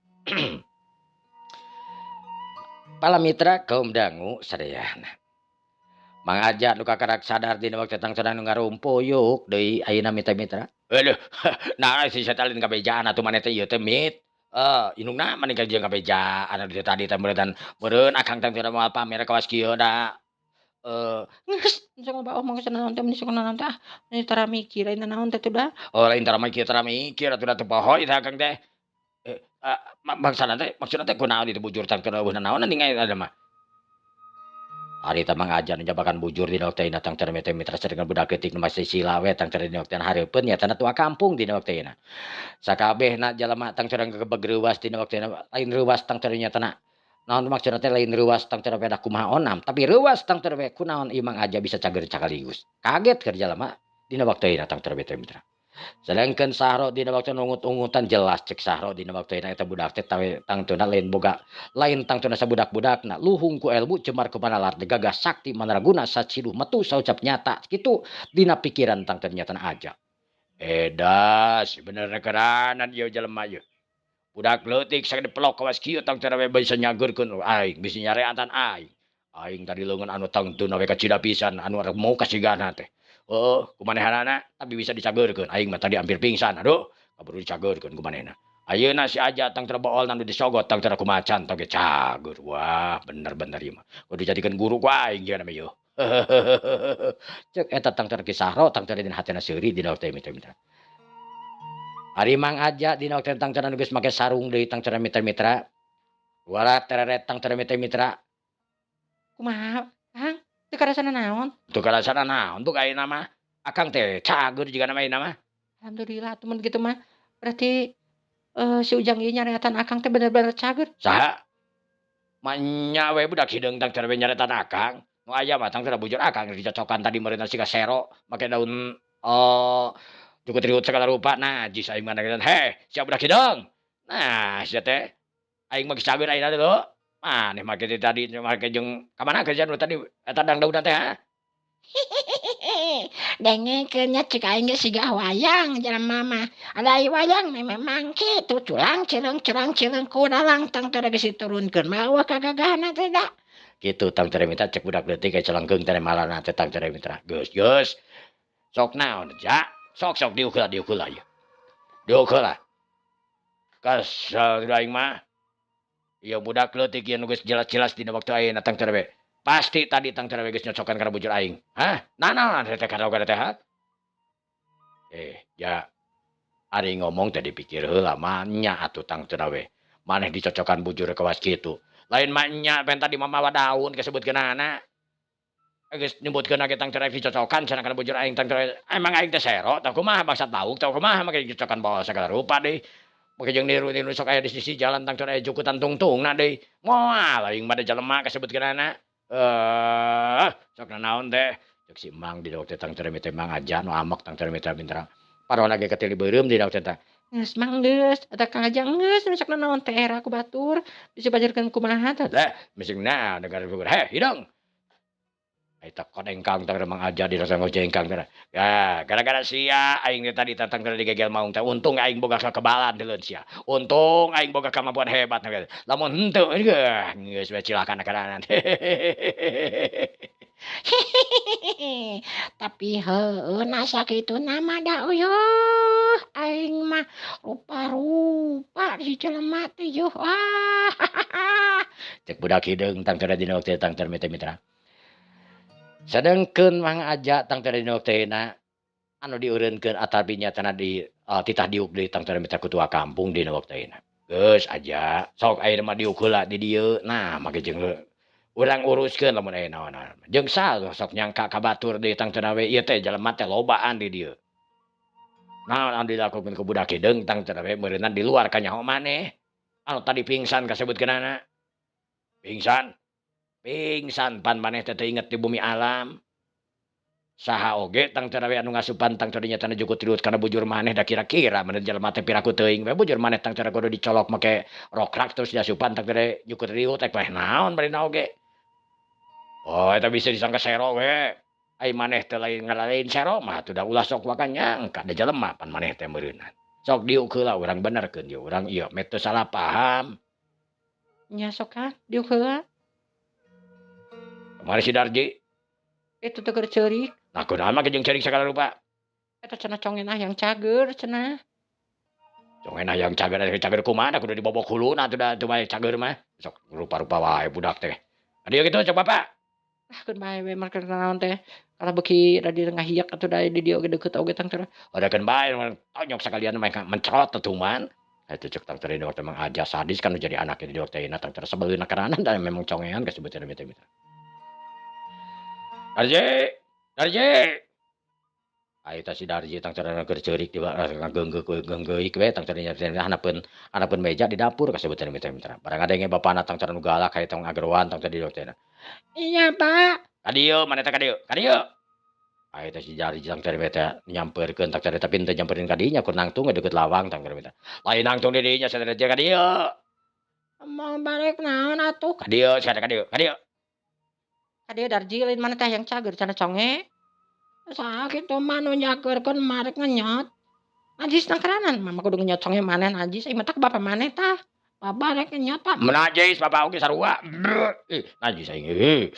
Speaker 1: Pala mitra kaum dangu sadayana. Mang Aja nu kakarak sadar dina waktu tang teh nu ngarumpuyuk deui ayeuna mitra-mitra. Aduh, nah si setalin kabejaan atuh maneh teh ieu teh mit. Indungna maneh jeung kabejaan anu tadi teh meureun meureun akang teh moal pamer kawas kieu da.
Speaker 3: Geus sok loba omong cenah naon teh meni sok nanaon teh ah meni tara mikir aing nanaon teh tuh da.
Speaker 1: Oh lain tara mikir atuh da teu poho ieu teh akang teh. Maksudna teh kunaon itu bujur tang teu eueuh nanaonan ningali ada mah. Ari teh Mang Aja nu nyabakan bujur dina waktuna tang teh mitra sadengkeun budak leutik nu masih sila we tang teh dina waktuna hareupeun nyaetana tua kampung dina waktuna. Sakabehna jalma tang teh gegebeg reuwas dina waktuna lain reuwas tang teh nyaetana naon maksudna teh lain reuwas tang teh pedah kumaha onam tapi reuwas tang teh we kunaon ieu Mang Aja bisa cager cakaligus. Kaget keur jalma dina waktuna tang teh mitra. Sedangkeun Sahro dina waktuna ungut-ungutan jelas cek Sahro dina waktuna eta budak teh tangtuna lain boga lain tangtuna sabudak-budakna luhung ku ilmu cemar ku panalar gagah sakti manraguna saciduh metu saucap nyata kitu dina pikiran tangtuna nyatana Aja. Edas bener keranan ieu jelema ieu. Budak leutik sagede pelok kawas kieu tangtuna we bisa nyageurkeun aing bisa nyareatan aing. Aing tadi leungeun anu tangtuna we kacida pisan anu rek mau kasigana teh. Heeh, kumanehanana tapi bisa dicageurkeun. Aing mah tadi hampir pingsan, aduh, kaburu dicageurkeun kumanehna. Ayeuna si Aja tang teu bool nu disogot tang teu kumacan tang ge cager. Wah, bener-bener ieu mah. Kudu dijadikeun guru ku aing jeung ieu. Cek eta tang teu Ki Sahro tang teu dina hatena seuri dina waktu mitra-mitra. Ari Mang Aja dina waktu tang teu geus make sarung deui tang teu mitra-mitra. Wala tereret tang teu mitra-mitra.
Speaker 3: Kumaha, Kang? Teu karasana naon?
Speaker 1: Teu karasana naon tuh ayeuna mah. Akang teh cager jiga nama ayeuna mah.
Speaker 3: Alhamdulillah atuh mun kitu mah. Berarti si Ujang ieu nyareatan akang teh bener-bener cager.
Speaker 1: Saha? Manya we budak hideung tang teh nyareatan akang. Nu aya mah tang teh bujur akang dicocokan tadi meureun siga sero make daun jukut riut sagala rupa. Najis aing mah heh, sia budak hideung. Nah, sia teh aing mah geus cager ayeuna teh lho. Maneh make teh tadi make jeung ka mana kerjaan nu tadi eta dangdaunan teh ha?
Speaker 3: Dengekeun nya cek aing ge siga wayang jelema mah. Ada ai wayang memang kitu culang cileung culang cileung kuralang tang teh geus diturunkeun mah eueuh kagagahna teh da.
Speaker 1: Kitu tang teh mitra cek budak leutik ge celengkeung teh malana teh tang teh mitra. Geus geus. Sok naon ja? Sok sok diuk heula, diuk heula ieu. Diuk heula. Kesel aing mah. Ieu budak leutik ieu nu geus jelas-jelas dina waktu ayeuna tang we. Pasti tadi tang we geus nyocokan kana bujur aing. Hah? Nanaon teh karaoke teh ha? Ya ari ngomong teh dipikir heula mah nya atuh tang we. Maneh dicocokan bujur kawas kitu. Lain mah nya pen tadi mah mawa daun kasebutkeunana. Geus nyebutkeun ge tang teu dicocokan cenah kana bujur aing tang teu. Emang aing teh sero tah kumaha bangsa tauk tah kumaha make dicocokan bawa sagala rupa deui. Make jeung niru-niru sok aya di sisi jalan tang teu aya jukutan tungtungna deui. Moal aing mah da jelema kasebutkeunana. Sok nanaon teh cek si Mang di teh tang teu teh Mang Aja nu amek tang teu teh mitra. Parona ge katili beureum di teh.
Speaker 3: Geus Mang geus, eta Kang Aja geus nu sok nanaon teh era ku batur, bisa bajarkeun kumaha tah.
Speaker 1: Teh misingna dengar heh hidung. Eta kodengkang tang Mang Aja di rasa ngojengkang teh. Ya, gara-gara sia aing teh tadi tantang teh digegel maung teh. Untung aing boga kekebalan deuleun sia. Untung aing boga kemampuan hebat. Lamun henteu geus we cilaka kananan.
Speaker 3: Tapi heueuh na sakituna mah da uyuh aing mah rupa-rupa si jelema teh yuh. Ah.
Speaker 1: Cek budak hideung tang teh dina waktu tang teh mitra. Sedengkeun Mang Aja tang teh dina waktuna anu dieureunkeun atapi nyatana di titah diuk deui tang teh mitra ketua kampung dina waktuna. Geus aja sok ayeuna mah diuk heula di dieu. Nah make jeung urang uruskeun lamun aya naon-naon. Jeung saha sok nyangka ka batur deui tang teh we ieu teh jelema teh lobaan di dieu. Naon anu dilakukeun ku budak hideung tang teh we meureunna di luar kanyaho maneh. Anu tadi pingsan kasebutkeunana. Pingsan. Pingsan pan maneh teh teu inget di bumi alam. Saha oge tang teh we anu ngasupan tang teh nyatana jukut riut kana bujur maneh da kira-kira mun jelema teh piraku teuing we bujur maneh tang teh kudu dicolok make rokrak terus diasupan tang teh jukut riut teh poe naon barina oge. Oh eta bisa disangka sero we. Ai maneh teh lain ngalain sero mah atuh da ulah sok wakan nyangka da jelema pan maneh teh meureunnan. Sok diuk heula urang benerkeun ieu urang ieu meh teu salah paham.
Speaker 3: Nya sok ah diuk heula.
Speaker 1: Kamari si Darji.
Speaker 3: Itu teh keur ceurik.
Speaker 1: Nah kunaon mah jeung ceurik sagala rupa.
Speaker 3: Eta cenah congen hayang cager cenah.
Speaker 1: Congen hayang cager cager kumaha kudu dibobok huluna atuh da teu bae cager mah. Sok rupa-rupa wae budak teh. Adieu kitu cek bapak.
Speaker 3: Ah keun bae we mah keur naon teh. Kalah beuki radi ngahiyak atuh da di dieu oge deukeut oge tang teh.
Speaker 1: Odakeun bae tonyok sakalian mah mencerot tetuman. Eta cek tang teh waktu Mang Aja sadis kan jadi anaknya di waktu ayeuna tang teh sebeleuna karanan da memang congean kasebutna teh mitra. Darji, Darji. Ai teh si Darji tang teh keur ceurik di ngageunggeuk we tang teh nya handapeun meja di dapur kasebutna teh mitra. Barang ngadenge bapana tang teh nu galak hayang tong ageroan tang teh di waktu ayeuna.
Speaker 3: Iya, Pak.
Speaker 1: Ka dieu maneh teh ka dieu, ka dieu. Ai teh si Darji tang teh teh nyampeurkeun tang teh tapi teu nyamperin ka dinya kur nangtung we deukeut lawang tang teh. Lain nangtung di dinya sia teh ka dieu.
Speaker 3: Moal barek naon atuh?
Speaker 1: Ka dieu sia teh ka dieu, ka dieu.
Speaker 3: Ka dieu Darji lain maneh teh hayang cager cenah conge. Saha kitu mah nu nyageurkeun marek ngenyot. Najis nangkaranan mama kudu ngenyot conge maneh najis ieu mah tah bapa maneh tah. Bapa rek ngenyot Pak.
Speaker 1: Najis bapa oge sarua. Ih najis aing heuh.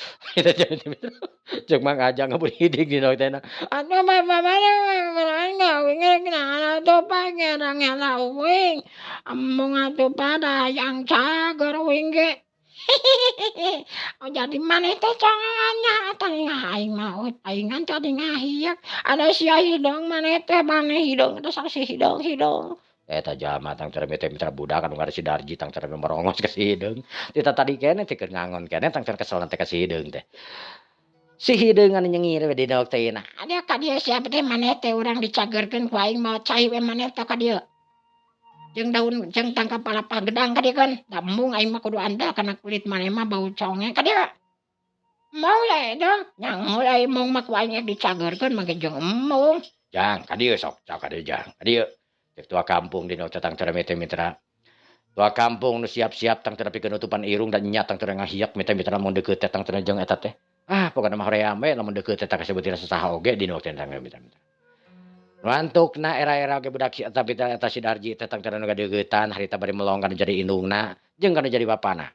Speaker 1: Cek Mang Aja ngabur hideung dina teh.
Speaker 3: Atuh bapa maneh naon atuh Pak ngera-ngera uing. Embung atuh Pak da hayang cager uing ge. Oh jadi maneh teh congeannya tadi aing mah paingan tadi ngahiyak. Ada sia hideung maneh teh maneh hideung teh saksi hideung hideung.
Speaker 1: Eta jalma tang teh mitra budak anu ngaran si Darji tang teh merongos ka si hideung. Ti tadi keneh teh keur ngangon keneh tang teh kesel teh ka si hideung teh. Si hideung anu nyengir we dina waktu ayeuna.
Speaker 3: Ada ka dieu sia teh maneh teh urang dicagerkeun ku aing maot cai we maneh teh ka dieu. Jeung daun jeung tangkap palapa gedang ka dieu kan. Da embung aing mah kudu andal kana kulit maneh mah bau conge ka dieu. Embung we dong. Nyangul aing embung mah ku aing dicagerkeun mah jeung embung.
Speaker 1: Jang ka dieu sok, sok ka dieu jang. Ka dieu. Cek tua kampung dina teh tang teh mitra. Tua kampung nu siap-siap tang teh pikeun nutupan irung dan nya tang teh ngahiyak mitra lamun deukeut teh tang teh jeung eta teh. Ah pokona mah hoream we lamun deukeut teh kasebutina sasaha oge dina waktu tang mitra. Ngantukna era-era oge budak tapi teh eta si Darji teh tang teh nu gadeuketan harita bari melong kana jadi indungna jeung kana jadi bapana.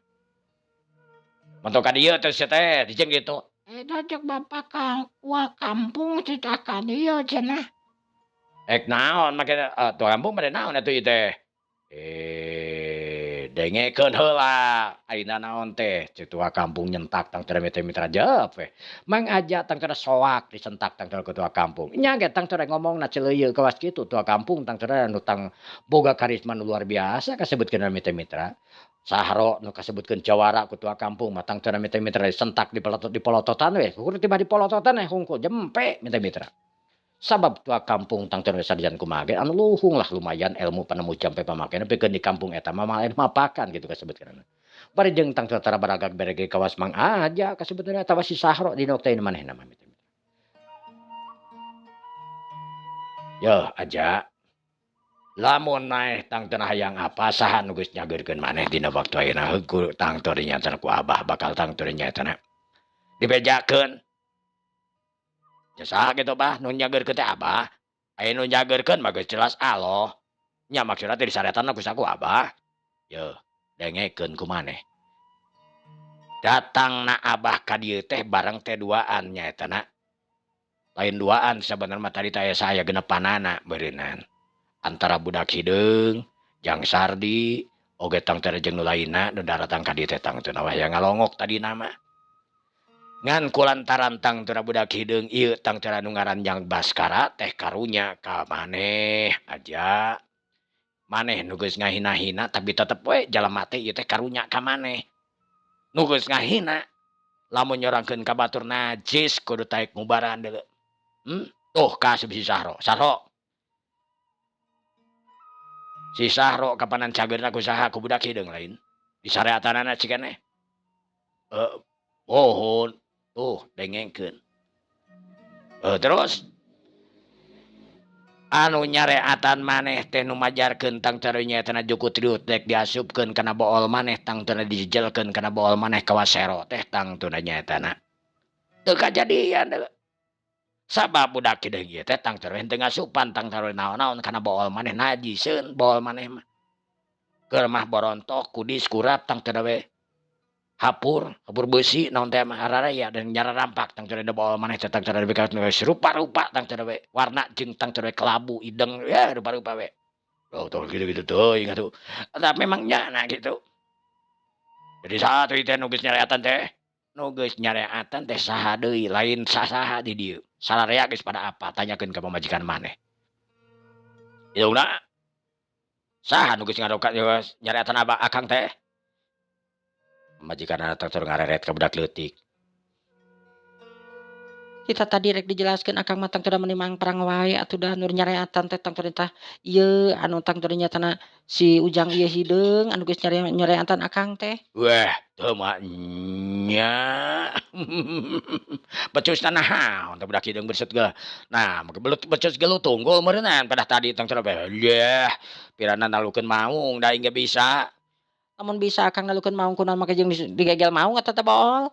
Speaker 1: Mentok ka dieu teh sia teh dijeng kitu.
Speaker 3: Eta cek bapak ka wa kampung cita ka dieu cenah.
Speaker 1: Ek naon make tua kampung bade naon atuh ieu teh? Dengekeun heula ayeuna naon teh cek tua kampung nyentak tangtuna mitra-mitra jep we. Mang Aja tangtuna soak disentak tangtuna ku tua kampung. Nya ge tangtuna ngomongna celeuyeuh kawas kitu tua kampung tangtuna nu tang boga karisma nu luar biasa kasebutkeun mitra-mitra. Sahro nu kasebutkeun jawara ku tua kampung mah tangtuna mitra-mitra disentak dipolototan we. Kudu tiba dipolototan we hungkul jempe mitra-mitra. Sabab tua kampung tangtuna sadian kumaha ge anu luhung lah lumayan ilmu panemu jampe pamakena pikeun di kampung eta mah lain mapakan kitu kasebutkeun. Bari jeung tangtuna tara baragag berege kawas Mang Aja kasebutkeun atawa si Sahro dina waktu ayeuna manehna mah. Yeuh Aja. Lamun naeh tangtuna hayang apa saha nu geus nyageurkeun maneh dina waktu ayeuna heuh tangtuna nyaeta ku abah bakal tangtuna nyaeta dibejakeun. Ya saha kitu bah nu nyageurkeun teh abah. Aya nu nyageurkeun mah geus jelas Allah. Nya maksudna teh disaretan ku saku abah. Yeuh, dengekeun ku maneh. Datangna abah ka dieu teh bareng teh duaan nyaeta na. Lain duaan sabenerna mah tadi teh aya saya genepanana beureunan. Antara budak hideung, Jang Sardi, oge tangtuna jeung nu lainna nu daratang ka dieu teh tangtuna we hayang ngalongok tadina mah. Ngan kulantaran tangtuna budak hideung ieu tangtuna nu ngaran Jang Baskara teh karunya ka maneh Aja. Maneh nu geus ngahina-hina tapi tetep we jalma teh ieu teh karunya ka maneh. Nu geus ngahina lamun nyorangkeun ka batur najis kudu taek ngubaran deuleu. Tuh ka si Sahro. Sahro. Si Sahro kapanan cageurna ku saha ku budak hideung lain. Disareatanana cikeneh. Pohon. Tuh dengengkeun. Terus anu nyareatan maneh teh nu majarkeun tangtuna nyaeta juku triut dek diasupkeun kana bool maneh tangtuna dijejelkeun kana bool maneh kawasero teh tangtuna nyaetana. Teu kajadian deui. Sabab budak hideung ieu teh tangtuna henteu ngasupan tangtuna naon-naon kana bool maneh najiseun bool maneh mah. Keur mah borontok kudis kurap tangtuna we. Hapur, hapur beusi naon teh mah araraya dan nyararampak tangtuna da bool maneh teh tangtuna geus rupa-rupa tangtuna we. Warna jeung tangtuna kelabu ideng ya rupa-rupa we. Oh tuh gitu-gitu teuing atuh. Eta memang nyana gitu. Jadi saha teh nu geus nyareatan teh? Nu geus nyareatan teh saha deui lain sasaha di dieu. Sararea geus pada apa tanyakeun ka pamajikan maneh. Indungna saha nu geus ngaroka nyareatan abah akang teh? Pamajikan anak teh ngareret ka budak leutik.
Speaker 3: Kita tadi rek dijelaskeun akang mah tangtuna meuni mangprang wae atuh dah nu nyareatan teh tangtuna tah ieu anu tangtuna nyatana si Ujang ieu hideung anu geus nyareatan akang teh.
Speaker 1: Weh, teu mah nya. Becusna naon teh budak hideung bersut geula. Nah, make belut becus gelut tunggul meureunnan pada tadi tangtuna teh. Yeh, pirana nalukeun maung da aing ge bisa.
Speaker 3: Lamun bisa akang nalukeun maung kunaon make jeung digegel maung eta teh bool.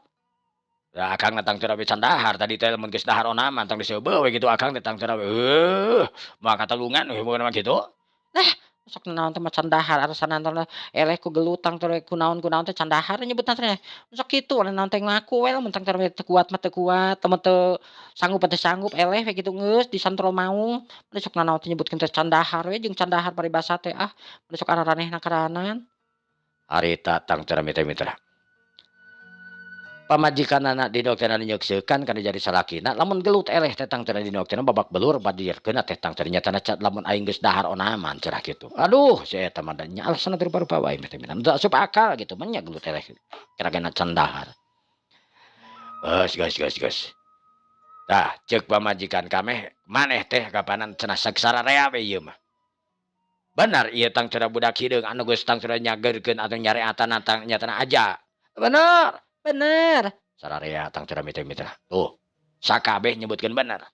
Speaker 1: Ya akang na tangtuna we can dahar tadi teh lamun geus dahar onaman tong diseubeuh we kitu akang teh tangtuna we moal katalungan we bukan mah kitu.
Speaker 3: Lah, sok naon teh mah can dahar alasan teh eleh ku gelut tangtuna kunaon-kunaon teh can dahar nyebutna teh. Sok kitu naon teh ngaku we lamun tangtuna teu kuat mah teu kuat, lamun teu sanggup mah teu sanggup eleh we kitu geus disantrol maung. Mun sok nanaon teh nyebutkeun teh can dahar we jeung can dahar paribasa teh ah, mun sok araranehna karanan.
Speaker 1: Harita tangtuna mitra-mitra. Pamajikanana di dokterna nyeukseukkan kana jadi salakina lamun gelut eleh teh tangtuna di dokterna babak belur badirkeun teh tangtuna nyatana cat lamun aing geus dahar onaman cerah kitu. Aduh si eta mah nya alasanna teh rupa-rupa wae mitra-mitra. Teu asup akal gitu mah nya gelut eleh kira-kira can dahar. Geus geus geus geus. Tah ceuk pamajikan kameh maneh teh kapanan cenah saksararea we ieu mah. Benar ieu tangtuna budak hideung anu geus tangtuna nyageurkeun atau nyareatan tang nyatana aja. Bener.
Speaker 3: Bener.
Speaker 1: Sararea tangtuna mitra-mitra. Tuh, sakabeh nyebutkeun bener.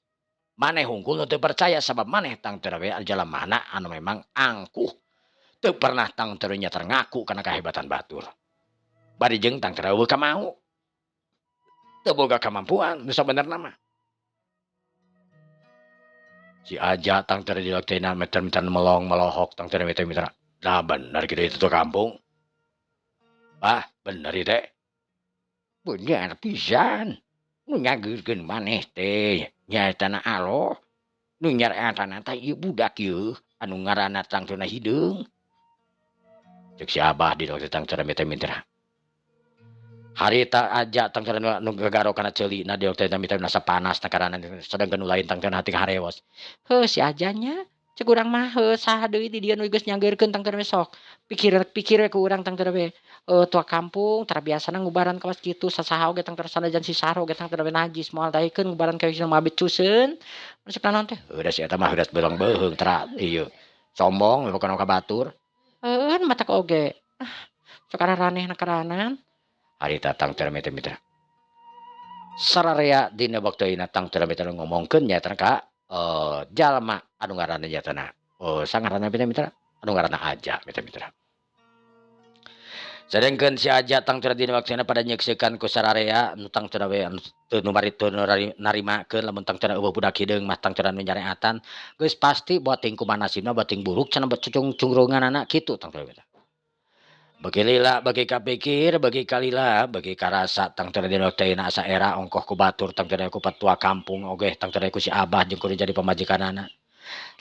Speaker 1: Maneh hungkul nu teu percaya sabab maneh tangtuna we jalamana anu memang angkuh. Teu pernah tangtuna nya ngaku kana kahebatan batur. Bari jeung tangtuna eueuh kamau. Teu boga kamampuan nu sabenerna mah. Si Aja tangtuna dilaktena meter-meter melong melohok tangtuna mitra-mitra. Nah bener gitu itu tuh kampung. Ah, bener ieu teh. Bener pisan. Nu nyageurkeun maneh teh nyaetana Allah. Nu nyareatan teh ieu budak ieu anu ngaranna tangtuna hideung. Cek si Abah di teh tangtuna mitra. Harita aja tangtuna nu gagaro kana ceuli na di teh mitra nasa panas na karana sedangkeun nu lain tangtuna hati harewos. Heuh si ajanya cek urang mah heuh saha deui di dieu nu geus nyageurkeun tangtuna we sok. Pikir we ku urang tangtuna we. Tua kampung tara biasana ngubaran kawas kitu sasaha oge tangtuna sanajan si Saro oge tangtuna we najis moal daekeun ngubaran ka mah becuseun. Resep naon teh? Heuh da si eta mah heudas beurang beuheung tara ieu. Sombong bukan ka batur. Heueuh matak oge. Ah, sok araranehna karanan. Harita tangtuna mitra. Sararea dina waktu ayeuna tangtuna mitra ngomongkeun nyaeta ka jalma anu ngaranna nyaetana sangaranna mitra anu ngaranna Aja mitra. Sedangkeun si Aja tangtuna dina waktuna pada nyeksikeun ku sararea nu tangtuna we anu teu nu bari teu narimakeun lamun tangtuna eueuh budak hideung mah tangtuna nu nyareatan geus pasti boting kumaha nasibna boting buruk cenah cucung-cungurunganana kitu tangtuna we. Beuki lila beuki kapikir beuki kalila beuki karasa tangtuna dina waktu ayeuna asa era ongkoh ku batur tangtuna ku petua kampung oge tangtuna ku si Abah jeung kudu jadi pamajikanana.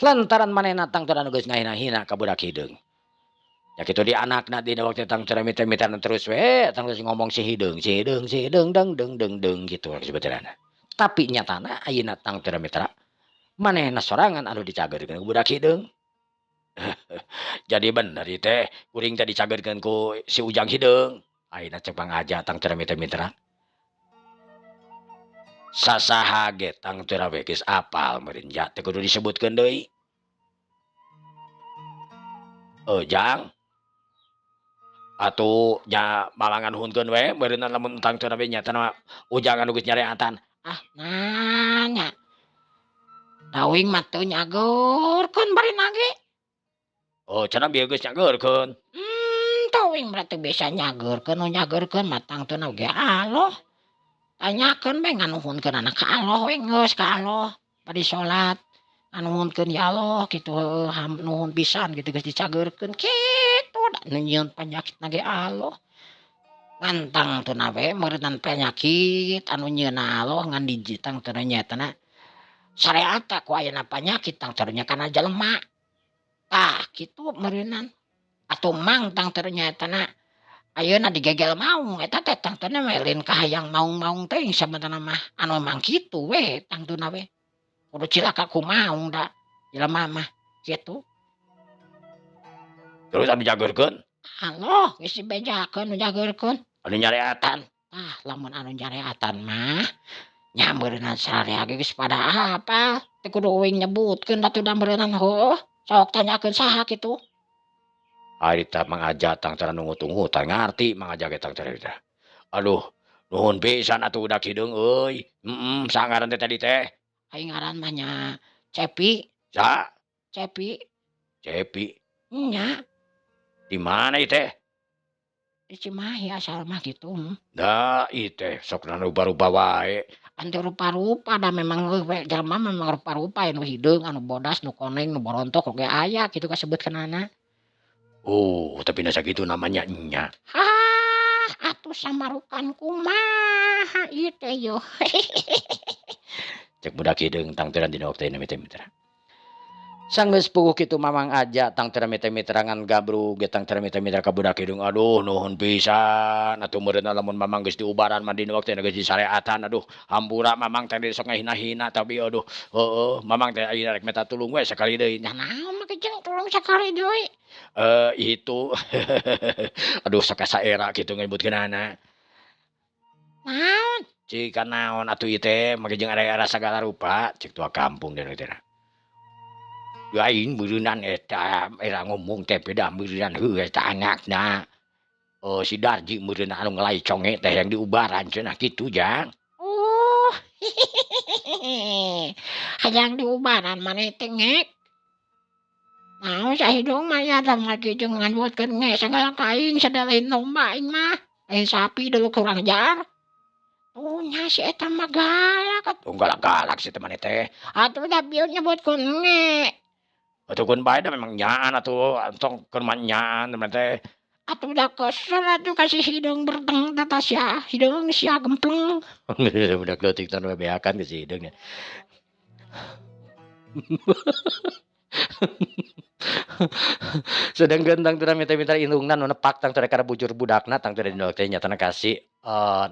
Speaker 1: Lantaran manehna tangtuna nu geus ngahina-hina ka budak hideung. Ya kitu di anakna dina waktu tangtuna mitra-mitra terus we tangtuna ngomong si hideung si hideung si hideung deng deng deng deng kitu sebetulna. Tapi nyatana ayeuna tangtuna mitra manehna sorangan anu dicageurkeun ku budak hideung. Jadi bener ieu teh kuring teh dicageurkeun ku si Ujang hideung. Ayeuna cek Mang Aja tangtuna mitra-mitra. Sasaha ge tangtuna we geus apal meureun ja teu kudu disebutkeun deui. Jang. Atuh nya malangan hunkeun we meureunna lamun tangtuna we nyatana Ujang anu geus nyareatan.
Speaker 3: Ah nanya. Da uing mah teu nyageurkeun bari nage.
Speaker 1: Oh cenah bieu geus nyageurkeun.
Speaker 3: Teu uing mah teu bisa nyageurkeun nu nyageurkeun mah tangtuna oge Allah. Tanyakeun we nganuhunkeunana ka Allah we geus ka Allah bari salat. Nganuhunkeun ya Allah kitu heueuh nuhun pisan kitu geus dicageurkeun kitu da nu nyieun panyakitna ge Allah. Ngan tangtuna we meureunnan panyakit anu nyieunna Allah ngan di tangtuna nyaetana sareat ku ayana panyakit tangtuna nya kana jelema. Tah kitu meureunnan. Atuh mang tangtuna nyaetana ayeuna digegel maung eta teh tangtuna we lain kahayang maung-maung teuing sabenerna mah anu emang kitu we tangtuna we. Kudu cilaka ku maung da jelema mah kitu.
Speaker 1: Terus anu jageurkeun?
Speaker 3: Allah geus dibejakeun nu jageurkeun.
Speaker 1: Anu nyareatan?
Speaker 3: Tah lamun anu nyareatan mah nya meureunnan sararea ge geus pada apal teu kudu uing nyebutkeun atuh da meureunnan heueuh. Sok tanyakeun saha kitu.
Speaker 1: Harita Mang Aja tangtuna nungut-ungutan ngarti Mang Aja ge tangtuna teh. Aduh nuhun pisan atuh budak hideung euy. Heeh saha ngaran teh tadi teh?
Speaker 3: Ai ngaran mah nya Cepi.
Speaker 1: Saha?
Speaker 3: Cepi.
Speaker 1: Cepi.
Speaker 3: Nya.
Speaker 1: Di mana ieu teh?
Speaker 3: Di Cimahi asal mah kitu.
Speaker 1: Da ieu teh sok rupa-rupa wae.
Speaker 3: Ante rupa-rupa da memang we jelema memang rupa-rupa anu hideung, anu bodas, nu koneng, nu borontok oge aya kitu kasebutkeunana.
Speaker 1: Oh, tapi na sakitu namanya nya.
Speaker 3: Hah, atuh samarukan kumaha ieu teh yeuh.
Speaker 1: Cek budak hideung tangtuna dina waktu ayeuna mitra. Sanggeus puguh kitu Mamang Aja tangtuna mitra ngan gabrug ge tangtuna mitra ka budak hideung. Aduh nuhun pisan atuh meureunna lamun Mamang geus diubaran mah dina waktu ayeuna geus disareatan aduh hampura Mamang teh sok ngahina-hina tapi aduh heueuh Mamang teh ayeuna rek minta tulung we sakali deui.
Speaker 3: Nya naon make jeung tulung sakali deui?
Speaker 1: Itu aduh sok asa era kitu nyebutkeunana.
Speaker 3: Naon?
Speaker 1: Cik naon atuh ieu teh make jeung era-era sagala rupa cek tua kampung dina teh. Aing meureunan eta era ngomong teh beda meureunan heuh eta anakna. Oh si Darji meureunna anu ngelai conge teh yang diubaran cenah kitu Jang.
Speaker 3: Oh. Hayang diubaran maneh teh ngek. Naon sahidung mah ya da mah jeung nganyuatkeun nge sagala ka aing sada lain domba aing mah. Lain sapi dulu kurang ajar. Oh nya si eta mah galak atuh.
Speaker 1: Galak-galak si teh maneh teh.
Speaker 3: Atuh da bieu nyebutkeun nge.
Speaker 1: Atuh keun bae da memang nyaan atuh entong keun mah nyaan maneh teh.
Speaker 3: Atuh da kesel atuh ka si hideung berteng teh tah sia hideung sia gempleng.
Speaker 1: Budak leutik teh nu bebeakan ke si hideung nya. Sedangkeun tangtuna mitra-mitra indungna nu nepak tangtuna kana bujur budakna tangtuna dina teh nyatana ka si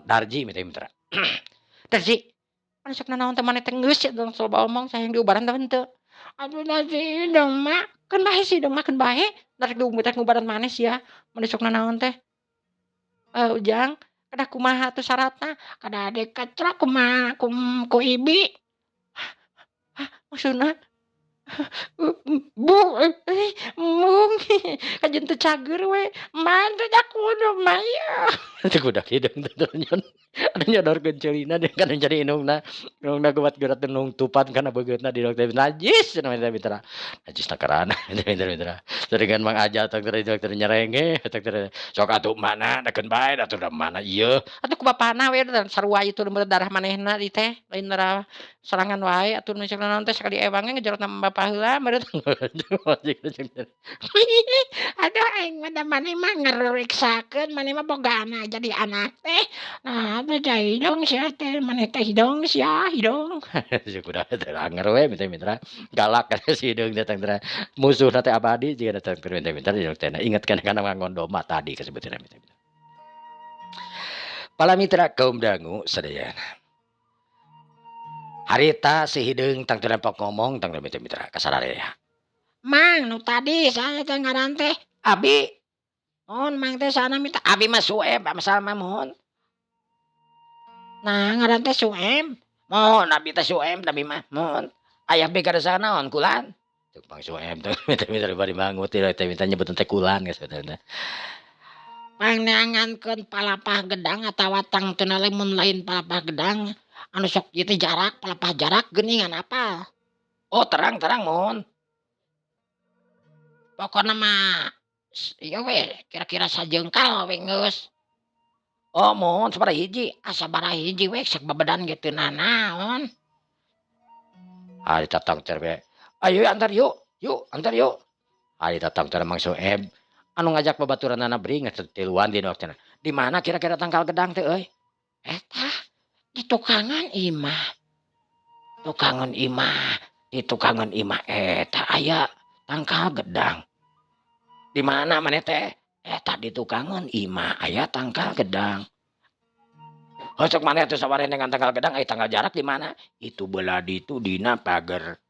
Speaker 1: Darji mitra-mitra. Darji, mana sok nanaon teh maneh teh geus sia loba omong hayang diubaran teh henteu.
Speaker 3: Aduh da si hidung mah.
Speaker 1: Keun bae si hidung mah keun bae, da rek ngubaran maneh sia, maneh sok nanaon teh. Ujang, kedah kumaha atuh syaratna?
Speaker 3: Kedah dikecrok kumaha ku ibi.
Speaker 1: Hah, maksudna? Bu euy embung kajeun teu cager we.
Speaker 3: Mah teh da kudu mah ieu.
Speaker 1: Teu budak hideung teh anu nyodorkeun ceulina deui kana jadi indungna. Indungna gubat-gurat nungtupan kana beungeutna di teh najis cenah mitra. Najisna karana mitra. Sedengkeun Mang Aja teh nyerenge teh sok atuh mana dakeun bae atuh da mana ieu. Atuh ku bapana we sarua itu darah manehna ieu teh lain darah sorangan wae atuh nu naon teh sakali ewang ge ngejorotna bapa heula meureun.
Speaker 3: Aduh aing mah da maneh mah ngaruriksakeun maneh mah boga anak jadi anak teh. Nah teh da hidung sia teh maneh teh hidung sia hidung.
Speaker 1: Si budak teh anger we mitra-mitra galak kana si hideung teh teh musuhna teh abadi jiga teh mitra-mitra teh inget kana kana ngangon domba tadi kasebutna mitra-mitra. Para mitra kaum dangu sadayana. Harita si hideung tangtuna pok ngomong tangtuna mitra-mitra ka sararea.
Speaker 3: Mang nu tadi saha teh ngaran teh?
Speaker 1: Abi.
Speaker 3: Mohon mang teh sana minta.
Speaker 1: Abi mah Sueb asal mah mohon.
Speaker 3: Nah ngaran teh Sueb.
Speaker 1: Mohon abi teh Sueb abi mah mohon. Ayah bi kada naon kulan. Cek Mang Sueb teh mitra-mitra bari mangut teh mitra nyebutna teh kulan geus teh.
Speaker 3: Pangneangankeun palapah gedang atawa tangtuna lamun lain palapah gedang anu sok ieu teh jarak palapah jarak geuningan apal.
Speaker 1: Oh terang-terang mohon.
Speaker 3: Pokona mah ieu we kira-kira sajengkal we geus.
Speaker 1: Oh mohon sabaraha hiji.
Speaker 3: Ah sabaraha hiji we sok babedan ge teu nanaon.
Speaker 1: Ari tatang teh we. Ayo antar yuk, yuk antar yuk. Ari tatang teh Mang Sueb anu ngajak babaturanana bringet tiluan dina waktuna. Di mana kira-kira tangkal gedang teh euy?
Speaker 3: Eta di tukangan imah. Tukangan imah, di tukangan imah eta aya tangkal gedang.
Speaker 1: Di mana maneh teh? Eta di tukangan imah aya tangkal gedang. Heuh sok maneh atuh sawareh dengan tangkal gedang aya tangkal jarak di mana? Itu belah ditu dina pager.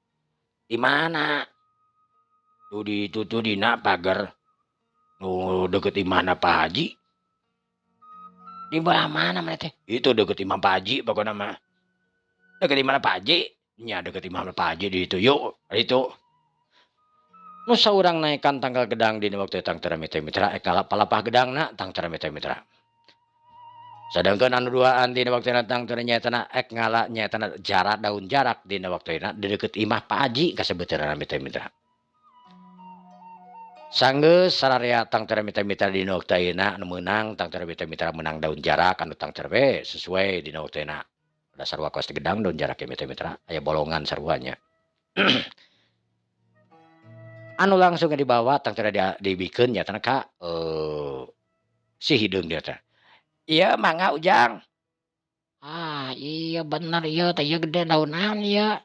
Speaker 1: Di mana? Tuh di itu tuh dina pager. Nu deket imahna Pak Haji.
Speaker 3: Di belah mana maneh teh?
Speaker 1: Itu deket imah Pak Haji pokona mah. Deket imahna Pak Haji? Nya deket imahna Pak Haji di itu yuk, itu. Nu saurang naekan tangkal gedang dina waktu tangtara mitra-mitra ek palapah gedangna tangtara mitra-mitra. Sedangkeun anu duaan dina waktuna tangtara nyaetana ek ngala nyaetana jarak daun jarak dina waktuna di deket imah Pak Haji kasebutna mitra-mitra. Sanggeus sararea tangtara mitra-mitra dina waktu ayeuna anu meunang tangtara mitra-mitra meunang daun jarak anu tangtara we sesuai dina waktuna. Da sarua kos gedang daun jarak ge mitra-mitra aya bolongan sarua nya. Anu langsung dibawa tangtara dibikeun nyatana ka si hideung dia teh. Ieu mangga Ujang.
Speaker 3: Ah iya bener ieu teh ieu gede daun naon ieu?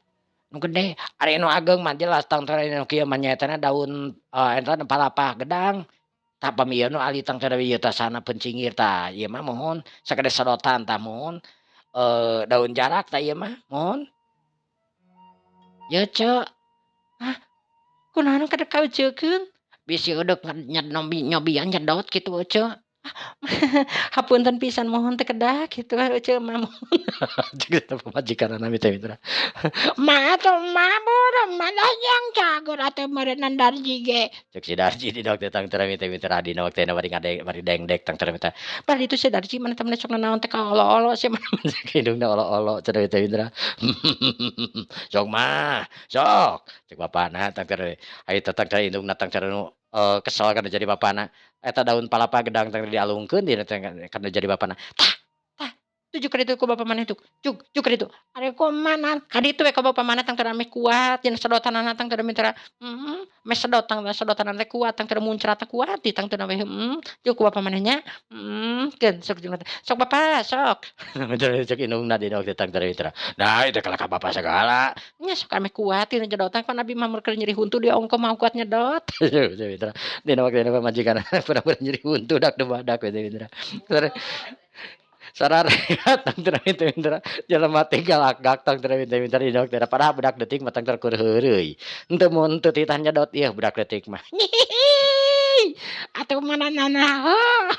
Speaker 3: Nu gede.
Speaker 1: Ari nu ageng mah jelas tangtara nu kieu mah nyaetana daun eta palapah gedang. Tah pami ieu nu ali tangtara ieu tah sana pencingir tah ieu mah mohon sakade sedotan tah mohon daun jarak tah ieu mah mohon.
Speaker 3: Ieu ceu. Hah? Kunaon kada kauceukeun? Bisi eudeuk nyobian nyedot kitu eceu.
Speaker 1: Hapunten pisan mohon teu kedah kitu eceu mah mohon. Cek eta pamajikanana mitra-mitra.
Speaker 3: Mah atuh mah burung mah hayang cager atuh meureunnan Darji ge.
Speaker 1: Cek si Darji dina waktu tangtara mitra-mitra dina waktuna bari ngadeng bari dengdek tangtara mitra. Bari itu si Darji mana teh sok nanaon teh ka olo-olo sia mah cek hidungna olo-olo cenah mitra-mitra. Sok mah, sok cek bapana tangtara ari tangtara indungna tangtara nu kesel kana jadi bapana. Eta daun palapa gedang teh dialungkeun dina teh kana jadi bapana. Tah, tah.
Speaker 3: Tuju ka ditu ku bapa maneh tuk, cuk cuk ka ditu. Ari kumaha ka ditu we ka bapa maneh tangtuna meh kuat cenah sedotanana tangtuna mitra, meh sedot tangtuna sedotanana teh kuat tangtuna muncratna kuat di tangtuna we, cuk ku bapa maneh nya, keun sok sok bapa sok. Cek indungna dina waktu tangtuna mitra. Nah itu kalah ka bapa sagala. Nya sok ameh kuat tina nyedotan pan abi mah mun keur nyeri huntu di ongkoh mah kuat nyedot. Dina waktu pamajikan pura-pura nyeri huntu dak badak mitra. Sarareat tangtuna mitra jelema teh galakgak tangtuna mitra dina waktu padahal budak leutik mah tangtuna keur heureuy. Henteu mun henteu titah nyedot ieu budak leutik mah. Atuh mana nanaon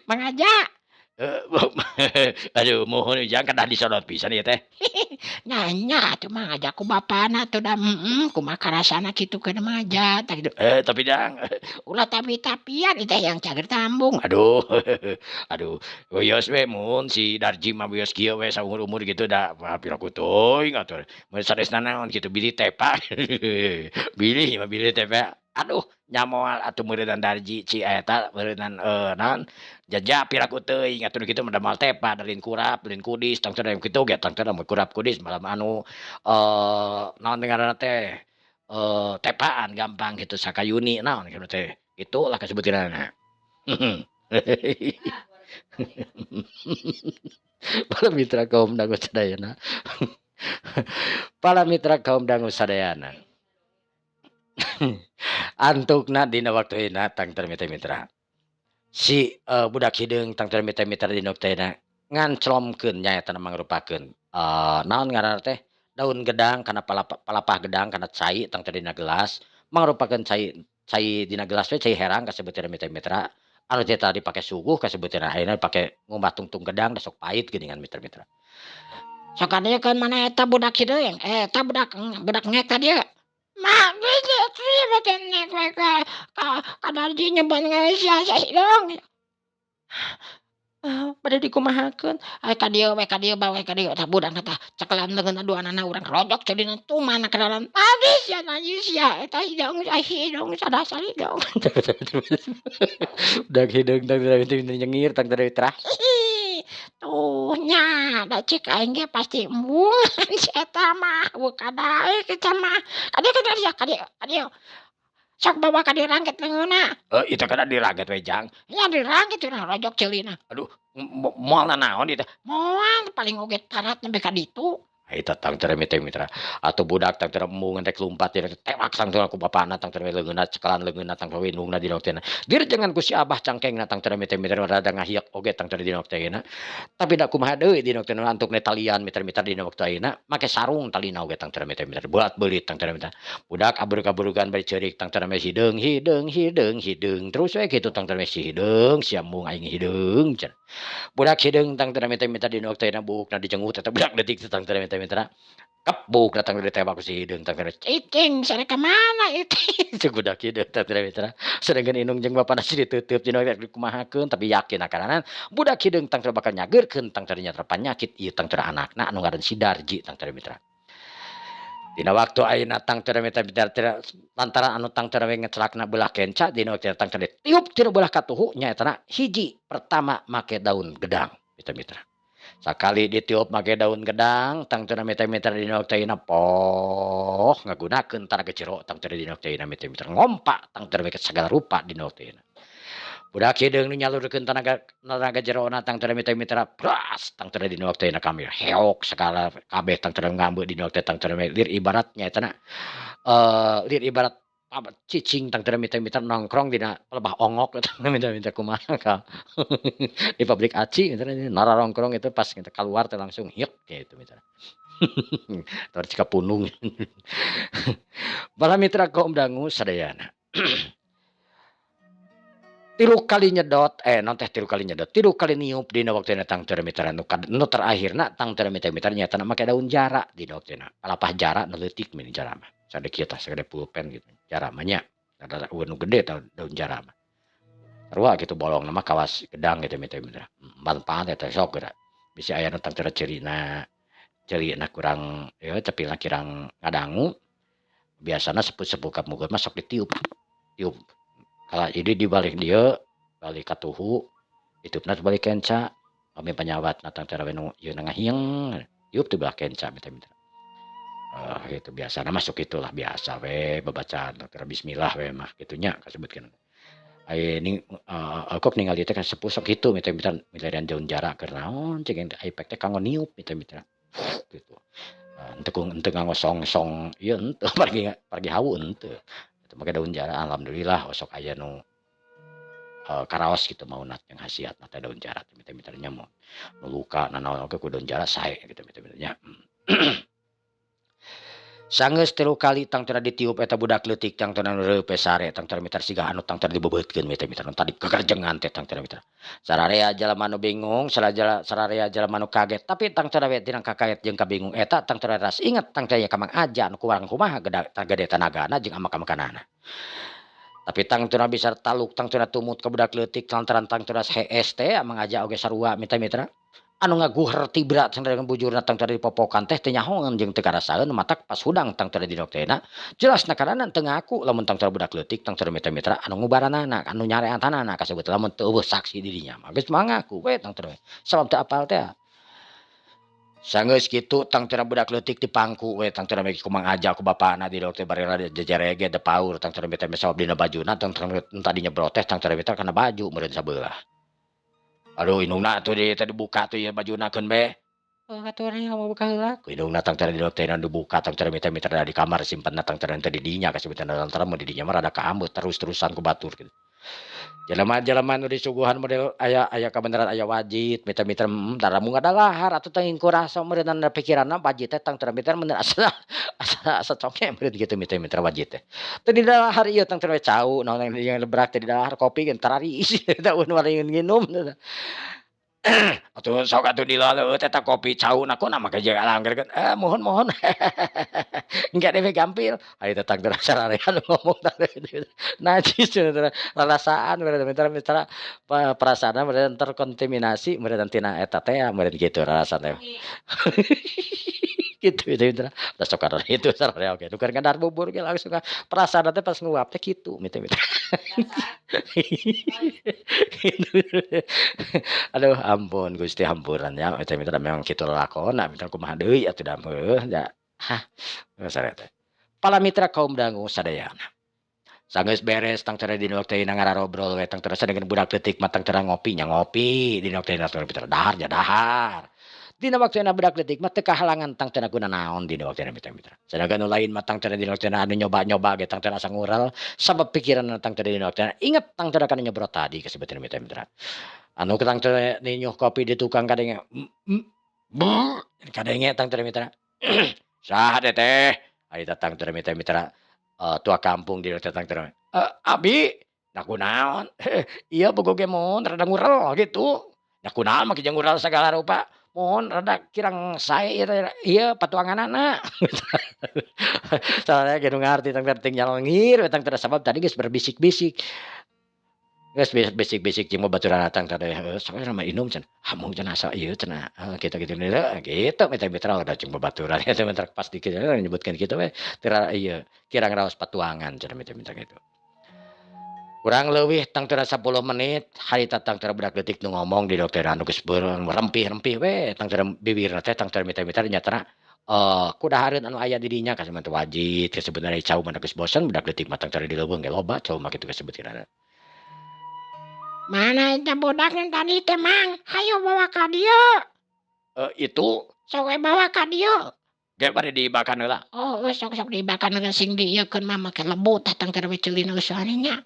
Speaker 3: mangaja. Aduh muhun ujang kedah disodot pisan ieu teh. Nya nya atuh mah ngajak ku bapana atuh da kumaha karasana kitu keun mangaja tah kitu. Tapi dang ulah tapi-tapian ieu teh yang cager tambung. Aduh aduh wios we mun si Darji mah wios kieu we saumur-umur kitu da piraku teuing atuh. Mun sanesna naon kitu bilih tepa. Bilih mah bilih tepa. Aduh nya moal atuh meureunan Darji ci eta meureunan naon jaja piraku teuing atuh kitu mah da moal tepa da lain kurap lain kudis tangtuna kitu ge tangtuna mun kurap kudis malah anu naon ngaranna teh tepaan gampang kitu sakayuni naon kitu teh itulah kasebutinana. Para mitra kaum dangu sadayana. Para mitra kaum dangu sadayana. Antukna dina waktu ayeuna tangtuna mitra-mitra. Si budak hideung tangtuna mitra-mitra dina waktu ayeuna nganclomkeun nyaeta mangrupakeun naon ngaranna teh daun gedang kana palapah gedang kana cai tangtuna dina gelas mangrupakeun cai cai dina gelas we cai herang kasebutina mitra-mitra anu teh tadi pake suguh kasebutina ayeuna pake ngumbah tungtung gedang da sok pahit geuningan mitra-mitra. Sok kadiekeun mana eta budak hideung eta budak budak ngek ka dieu. Mah ka Darji nyeban sia hideung. Bade dikumahakeun ai ka dieu we ka dieu bae ka dieu tah budakna tah cekelan leungeunna duanana urang rojok ceulina tumana ka dalam najis sia najis sia eta hideung hideung sadasar hideung. Budak hideung teh nyengir tangtuna mitra. Tuh nya da cek aing ge pasti embungan si eta mah eueuh kadaek eta mah. Ka dieu ka dieu ka dieu. Sok bawa ka dieu rangket leungeunna. Itu kana dirangket we jang. Nya dirangket urang rojok ceulina. Aduh moal nanaon ieu teh. Moal paling oge tarat nepi ka ditu. Eta tangtuna mitra atuh budak tangtuna embungan rek lumpat tewak tangtuna ku bapana tangtuna leungeunna cekelan leungeunna tangtuna indungna dina waktu ayeuna. Dirjengan ku si abah cangkengna tangtuna mitra rada ngahiek oge tangtuna dina waktu ayeuna. Tapi da kumaha deui dina waktu ayeuna antukna talian mitra-mitra dina waktu ayeuna make sarung talina oge tangtuna mitra belat beulit tangtuna mitra. Budak abrug-abrugan bari ceurik tangtuna hideung hideung hideung hideung terus we kitu tangtuna si hideung sia embung aing hideung cenah. Budak hideung tangtuna mitra dina waktu ayeuna buukna dijengut eta budak leutik teh tangtuna mitra kepuk datang ditewak ku si hideung tangtuna cicing sarek ka mana ieu teh cek budak hideung tangtuna mitra. Sedengkeun indung jeung bapana si ditutup dina waktu dikumahakeun tapi yakin akananan budak hideung tangtuna bakal nyageurkeun tangtuna nya panyakit ieu tangtuna anakna anu ngaran si Darji tangtuna mitra. Dina waktu ayeuna tangtuna mitra lantaran anu tangtuna we ngecelakna belah kenca dina waktu tangtuna tiup tina belah katuhu nyaetana hiji pertama make daun gedang mitra-mitra. Sakali ditiup make daun gedang tangtuna mitra-mitra dina waktu ayeuna poh ngagunakeun tanaga jero tangtuna dina waktu ayeuna mitra-mitra ngompa tangtuna make sagala rupa dina waktu ayeuna. Budak hideung nu nyalurkeun tanaga jerona tangtuna mitra-mitra bras tangtuna dina waktu ayeuna kami heok sagala kabeh tangtuna ngambe dina waktu tangtuna lir ibarat nyaetana lir ibarat cicing tangtuna mitra-mitra nongkrong dina lebah ongok tangtuna mitra-mitra kumaha ka di pabrik aci misalnya nararongkrong itu pas kita keluar teh langsung hiek gitu misalnya. Terus ka punung. Para mitra kaum dangu sadayana. Tilu kali nyedot non teh tilu kali nyedot tilu kali niup dina waktuna tangtuna mitra nu terakhirna tangtuna mitra-mitra nyaetana make daun jara dina waktuna palapah jara nu leutik mini jara mah sagede kieu tah sagede pulpen gitu jara mah nya rada nu gede tah daun jara mah sarua kitu bolongna mah kawas gedang gitu mitra-mitra manfaat eta sok geura bisi aya nu tangtuna ceurina ceurina kurang ieu cepilna kirang ngadangu biasana sepuh-sepuh kapungkur mah sok ditiup tiup. Kalau jadi di balik dia balik katuhu ditutupna balik kenca
Speaker 1: Pami panyawatna tangtara we nu ieu na ngahieng tiup teh belah kenca mitra-mitra. Gitu biasana mah sok kitu lah biasa we babacaan tangtara bismillah we mah kitu nya kasebutkeun. Ai ning kok ningali teh kan sepuh sok kitu mitra-mitra milarian daun jara keur naon cing ai pek teh kanggo niup mitra-mitra gitu. Henteu henteu nganggo song-song ieu henteu pargi pargi hawu henteu. Make daun jara alhamdulillah osok aya nu karaos kitu mauna jeung khasiatna teh daun jara teh mitra-mitra nya nu luka nanaon oge ku daun jara sae kitu mitra-mitra nya. Sanggeus 3 kali tangtara ditiup eta budak leutik tangtara nu reup we sare tangtara mitra siga anu tangtara dibebeutkeun mitra-mitra nu tadi gagarjengan teh tangtara mitra. Sararea jalma nu bingung, sararea jalma nu kaget, tapi tangtara we tina kakaget jeung kabingung eta tangtara ras inget tangtara ka Mang Aja nu kurang kumaha gede tanagana jeung amak-amakanana. Tapi tangtara bisa taluk tangtara tumut ka budak leutik lantaran tangtara hees teh Mang Aja oge sarua mitra-mitra. Anu ngaguher tibra tangtara bujurna tangtara dipopokan teh teu nyahoeun jeung teu karasaeun matak pas hudang tangtara di doktena jelasna karana teu ngaku lamun tangtara budak leutik tangtara mitra-mitra anu ngubaranana anu nyareatanana kasebut lamun teu eueuh saksi di dinya mah geus mah ngaku we tangtara sabab teu apal teh. Sanggeus kitu tangtara budak leutik dipangku we tangtara mah ku Mang Aja ku bapana di dokter bari rada jejerege da paur tangtara mitra sabab dina bajuna tangtara tadi nyebrot teh tangtara mitra kana baju meureun sabelah. Aduh indungna atuh di teh dibuka tuh ieu bajuna keun be. Heuh atuh urang mau buka heula. Ku indungna tangtara di dokter dibuka tangtara mitra-mitra di kamar simpenna tangtara teh di dinya kasebutan lantaran mun di dinya mah rada kaambut terus-terusan ku batur kitu. Jelema-jelema nu disuguhan model aya aya kabeneran aya wajit mitra-mitra tara mun ngadalahar atuh teh kurasa meureunna pikiranna wajit teh tangtara mitra mun asa asa asa conge meureun kitu mitra-mitra wajit teh. Teu didalahar ieu tangtara cau naon yang lebrak teh didalahar kopi ge tararis eta nu nginum. Atuh sok atuh dilaleut eta kopi cauna kunaon make jeung alanggerkeun mohon mohon. Engke deui gampil. Ari teh tangtara sararea nu ngomong najis cenah rarasaan meureun mitra perasaanna meureun terkontaminasi meureun tina eta teh meureun kitu rarasaan teh. Kitu mitra. Da sok karena itu sararea oge nu keur ngadahar bubur ge langsung perasaanna teh pas nguap teh kitu mitra-mitra. Aduh ampun Gusti hampuran ya mitra-mitra memang kitu lalakonna mitra kumaha deui atuh da heuh da hah sare teh. Para mitra kaum dangu sadayana. Sanggeus beres tangtara dina waktu ngararobrol we tangtara sadengeun budak leutik mah tangtara ngopi nya ngopi dina waktu tangtara dahar nya dahar. Dina waktuna budak leutik mah teu kahalangan tangtara guna naon dina waktuna mitra-mitra. Sedangkan nu lain mah tangtara dina waktuna anu nyoba-nyoba ge tangtara asa ngurel sabab pikiranna tangtara dina waktuna inget tangtara kana nyebrot tadi kasebutan mitra-mitra. Anu tangtara ninyuh kopi di tukang kadenge kadenge tangtara mitra. Saha teh? Ari datang tangtara mitra-mitra tua kampung di waktu tangtara. Abi da kunaon? Ieu bogo ge mun rada ngurel gitu. Da kunaon make jeung ngurel sagala rupa. Mohon rada kirang sae ieu patuanganana. Soalnya ge nu ngarti tangtara teh nyalengir we tangtara sabab tadi geus berbisik-bisik. Geus bisik-bisik jeung babaturanna tangtara heuh sok mah inum cenah. Hamun cenah asa ieu cenah kitu-kitu kitu mitra-mitra da jeung babaturan eta mitra pas dikit nyebutkeun kitu we teu ieu kirang raos patuangan cenah mitra-mitra kitu. Kurang leuwih tangtara 10 menit harita tangtara budak leutik nu ngomong di dokter anu geus rempih-rempih we tangtara bibirna teh tangtara mitra-mitra nyatana kudahareun anu aya di dinya kasebut wajit kasebenarna cau mah geus bosen budak leutik mah tangtara di leuweung ge loba cau mah kitu kasebutkeunana.
Speaker 3: Mana eta budak yang tadi teh Mang? Hayo bawa ka dieu.
Speaker 1: Itu
Speaker 3: sok we bawa ka dieu.
Speaker 1: Ge bari diibakan heula.
Speaker 3: Oh, sok-sok diibakan heula sing diieukeun mah make lembut tah tangtara we ceulina geus aneh nya.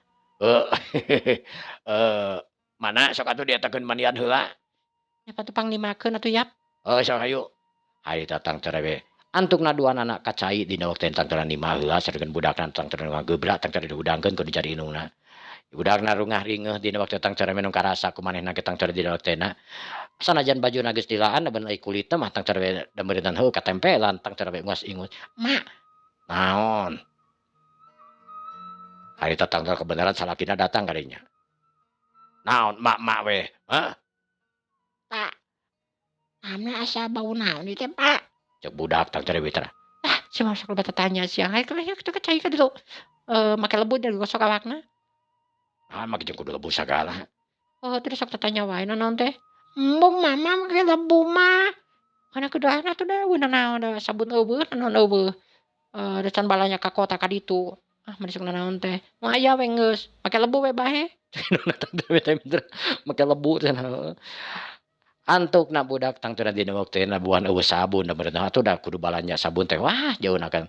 Speaker 1: Mana sok atuh dietakeun mandian heula.
Speaker 3: Nya patuh panglimakeun atuh yap.
Speaker 1: Heuh sok hayu. Hayu datang teh we. Antukna duanana ka cai dina waktu tangtara lima heula sareng budakna tangtara ngagebrak tangtara dihudangkeun ku dicari indungna. Budakna rungah ringeuh dina waktu tangtara minum karasa ku manehna ge tangtara dina waktena. Sanajan bajuna geus dilaan da beun kulitna mah tangtara we da meureunnan heuh katempelan tangtara we nguas ingus.
Speaker 3: Mak,
Speaker 1: naon? Harita tangtara kebenaran salakina datang kadinya. Naon mak-mak we? Hah?
Speaker 3: Pak. Amna asa bau naon ieu teh, Pak?
Speaker 1: Cek budak tangtara we teh.
Speaker 3: Ah, si masuk loba tatanya sia. Hayu kitu ka cai ka ditu. Make lebut da gosok awakna.
Speaker 1: Ah, make jeung kudu lebut sagala.
Speaker 3: Oh, terus sok tatanya wae naon teh? Embung mama make lebu mah. Kana kudu atuh da eueuh nanaon da sabun eueuh naon eueuh. Da can balanja ka kota ka ditu. Ah meni sok nanaon teh. Moal aya we geus, make lebu we bae. Make lebu cenah heueuh. Antukna budak tangtuna dina waktuna buan eueuh sabun da meureun atuh da kudu balanja sabun teh wah jauhna kan.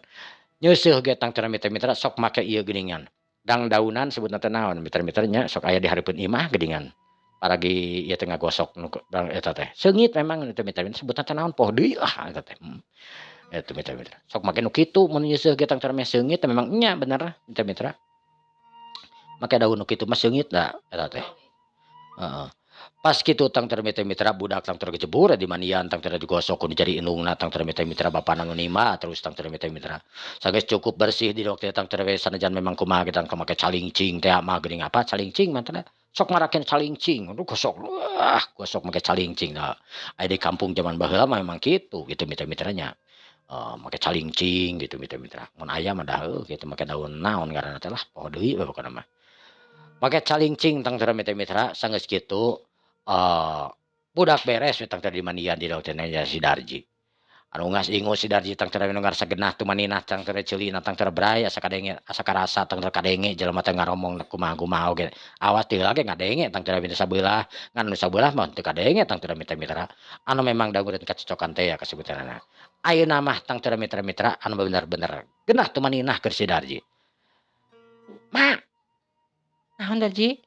Speaker 3: Nyeuseuh ge tangtuna mitra-mitra sok make ieu geuningan. Dangdaunan sebutna teh naon mitra-mitra nya sok aya di hareupeun imah geuningan. Paragi ieu teh ngagosok nu eta teh. Seungit memang mitra-mitra sebutna teh naon poho deui lah eta teh. Eta mitra-mitra. Sok make nu kitu mun nyeuseuh ge tangtuna meh seungit memang nya bener mitra-mitra. Make daun nu kitu mah seungit da eta teh. Heeh. Pas kitu tangtuna mitra-mitra budak tangtuna gejebur di mandian tangtuna digosok ku nu jadi indungna tangtuna mitra-mitra bapana nu nimba terus tangtuna mitra-mitra. Sageus cukup bersih di teh tangtuna we sanajan memang kumaha ge tangtuna make calingcing teh mah geuning apa calingcing mah teh sok marakeun calingcing aduh gosok wah gosok make calingcing da. Aya di kampung jaman baheula mah memang kitu gitu mitra-mitra nya. Make calingcing gitu mitra-mitra. Mun aya mah da heuh kitu make daun naon ngaranna teh lah poho deui we pokona mah. Make calingcing tangtuna mitra-mitra sanggeus kitu budak beres we tangtuna di mandian di teh nya si Darji. Anu ngas ingus si Darji tangtuna nu ngarasa genah tumaninah tangtuna ceulina tangtuna bray asa kadenge asa karasa tangtuna kadenge jelema teh ngaromong kumaha-kumaha oge. Awas ti heula ge ngadenge tangtuna mitra sabelah ngan nu sabelah mah teu kadenge tangtuna mitra-mitra. Anu memang da meureun kacocokan teh ya kasebutanana. Ayeuna mah tangtuna mitra-mitra anu bener-bener genah tumaninah keur si Darji. Ma,
Speaker 2: naon Darji?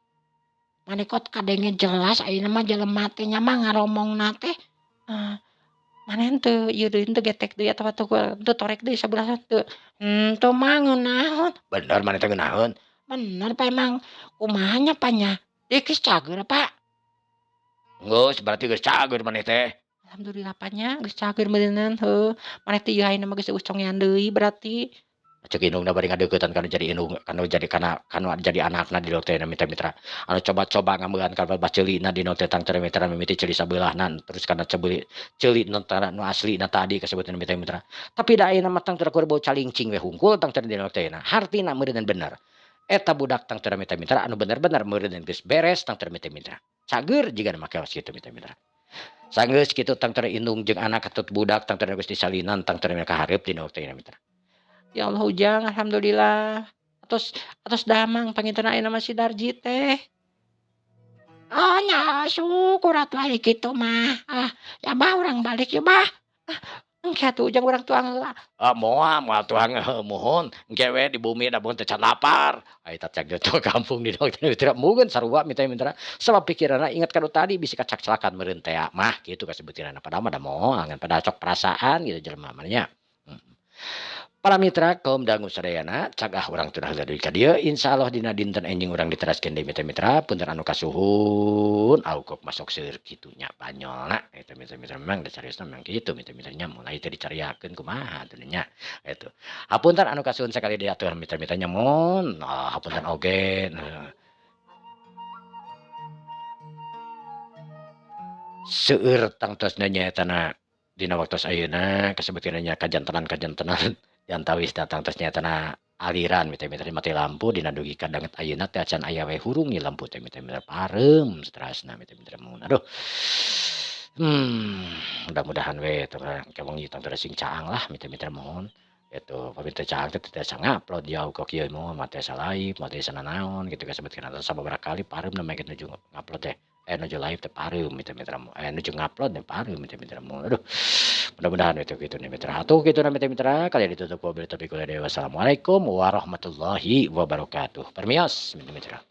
Speaker 3: Maneh kok kadenge jelas ayeuna mah jelema teh nya mah ngaromongna teh maneh henteu ieu deui henteu getek deui atawa teu torek deui sabelah teu. Henteu mah ngeunaheun.
Speaker 1: Bener maneh teh ngeunaheun.
Speaker 3: Bener pa emang kumaha nya pa nya? Ieu geus cager pa.
Speaker 1: Geus berarti geus cager maneh teh.
Speaker 2: Alhamdulillah pa nya geus cager meureunnan heuh. Maneh teh ieu ayeuna mah geus eueuh congean deui berarti.
Speaker 1: Cek indungna bari ngadeuketan kana jadi indung kanu jadi kana kanu jadi anakna di teh mitra-mitra. Anu coba-coba ngameuan ka babah ceulina di teh tangtuna mitra mimiti ceuli sabeulahna terus kana ceuli ceuli nu nu aslina tadi kasebutan mitra-mitra. Tapi da ayeuna mah tangtuna kur bau calingcing we hungkul tangtuna di teh na. Hartina meureun bener. Eta budak tangtuna mitra-mitra anu bener-bener meureun geus beres tangtuna mitra-mitra. Cager jiga make kaos kitu mitra-mitra. Sanggeus kitu tangtuna indung jeung anak katut budak tangtuna geus disalinan tangtuna ka hareup di teh mitra.
Speaker 2: Ya Allah Ujang alhamdulillah. Atos atos damang pangintena ayeuna mah si Darji teh.
Speaker 3: Oh nya syukur atuh ari kitu mah. Ah ya bah urang balik yeuh bah.
Speaker 2: Ah engke atuh Ujang urang tuang heula.
Speaker 1: Ah moal moal tuang muhun engke we di bumi da mun teh can lapar. Ai tah cek teh kampung di teh mitra meugeun sarua mitra-mitra. Sabab pikiranna inget ka nu tadi bisi kacakclakan meureun teh mah kitu kasebutinana padahal mah da moal ngan pada cok perasaan gitu jelema mah nya. Para mitra kaum dangu sadayana cagah urang tunah heula deui ka dieu insyaallah dina dinten enjing urang diteraskeun deui mitra-mitra punten anu kasuhun aukok masuk seueur kitu nya banyolna eta mitra-mitra memang da cariosna memang kitu mitra-mitra nya mulai teh dicariakeun kumaha atuh nya eta. Hapunten anu kasuhun sakali deui atuh mitra-mitra nya mun hapunten oge seueur tangtosna nyaetana dina waktos ayeuna kasebutinna nya kajantenan-kajantenan jantawis datang tos nyaetana aliran mitra-mitra mati lampu dina dugi ka danget ayeuna teh acan aya we hurung ieu lampu teh mitra-mitra pareum saterasna mitra-mitra mun aduh. Mudah-mudahan we teh wengi tangtuna sing caang lah mitra-mitra mohon Gitu, pami teu caang teh teu tiasa ngupload jauh ka kieu mah moal tiasa live, moal tiasa nanaon gitu kasebutkeun sababaraha kali pareum na mah nuju ngupload teh, nuju live teh pareum mitra-mitra mah, nuju ngupload teh pareum mitra-mitra mah. Aduh, mudah-mudahan we teu kitu mitra. Atuh kitu na mitra-mitra kalian ditutup wabillahi taufiq wal hidayah. Wassalamualaikum warahmatullahi wabarakatuh. Permios mitra-mitra.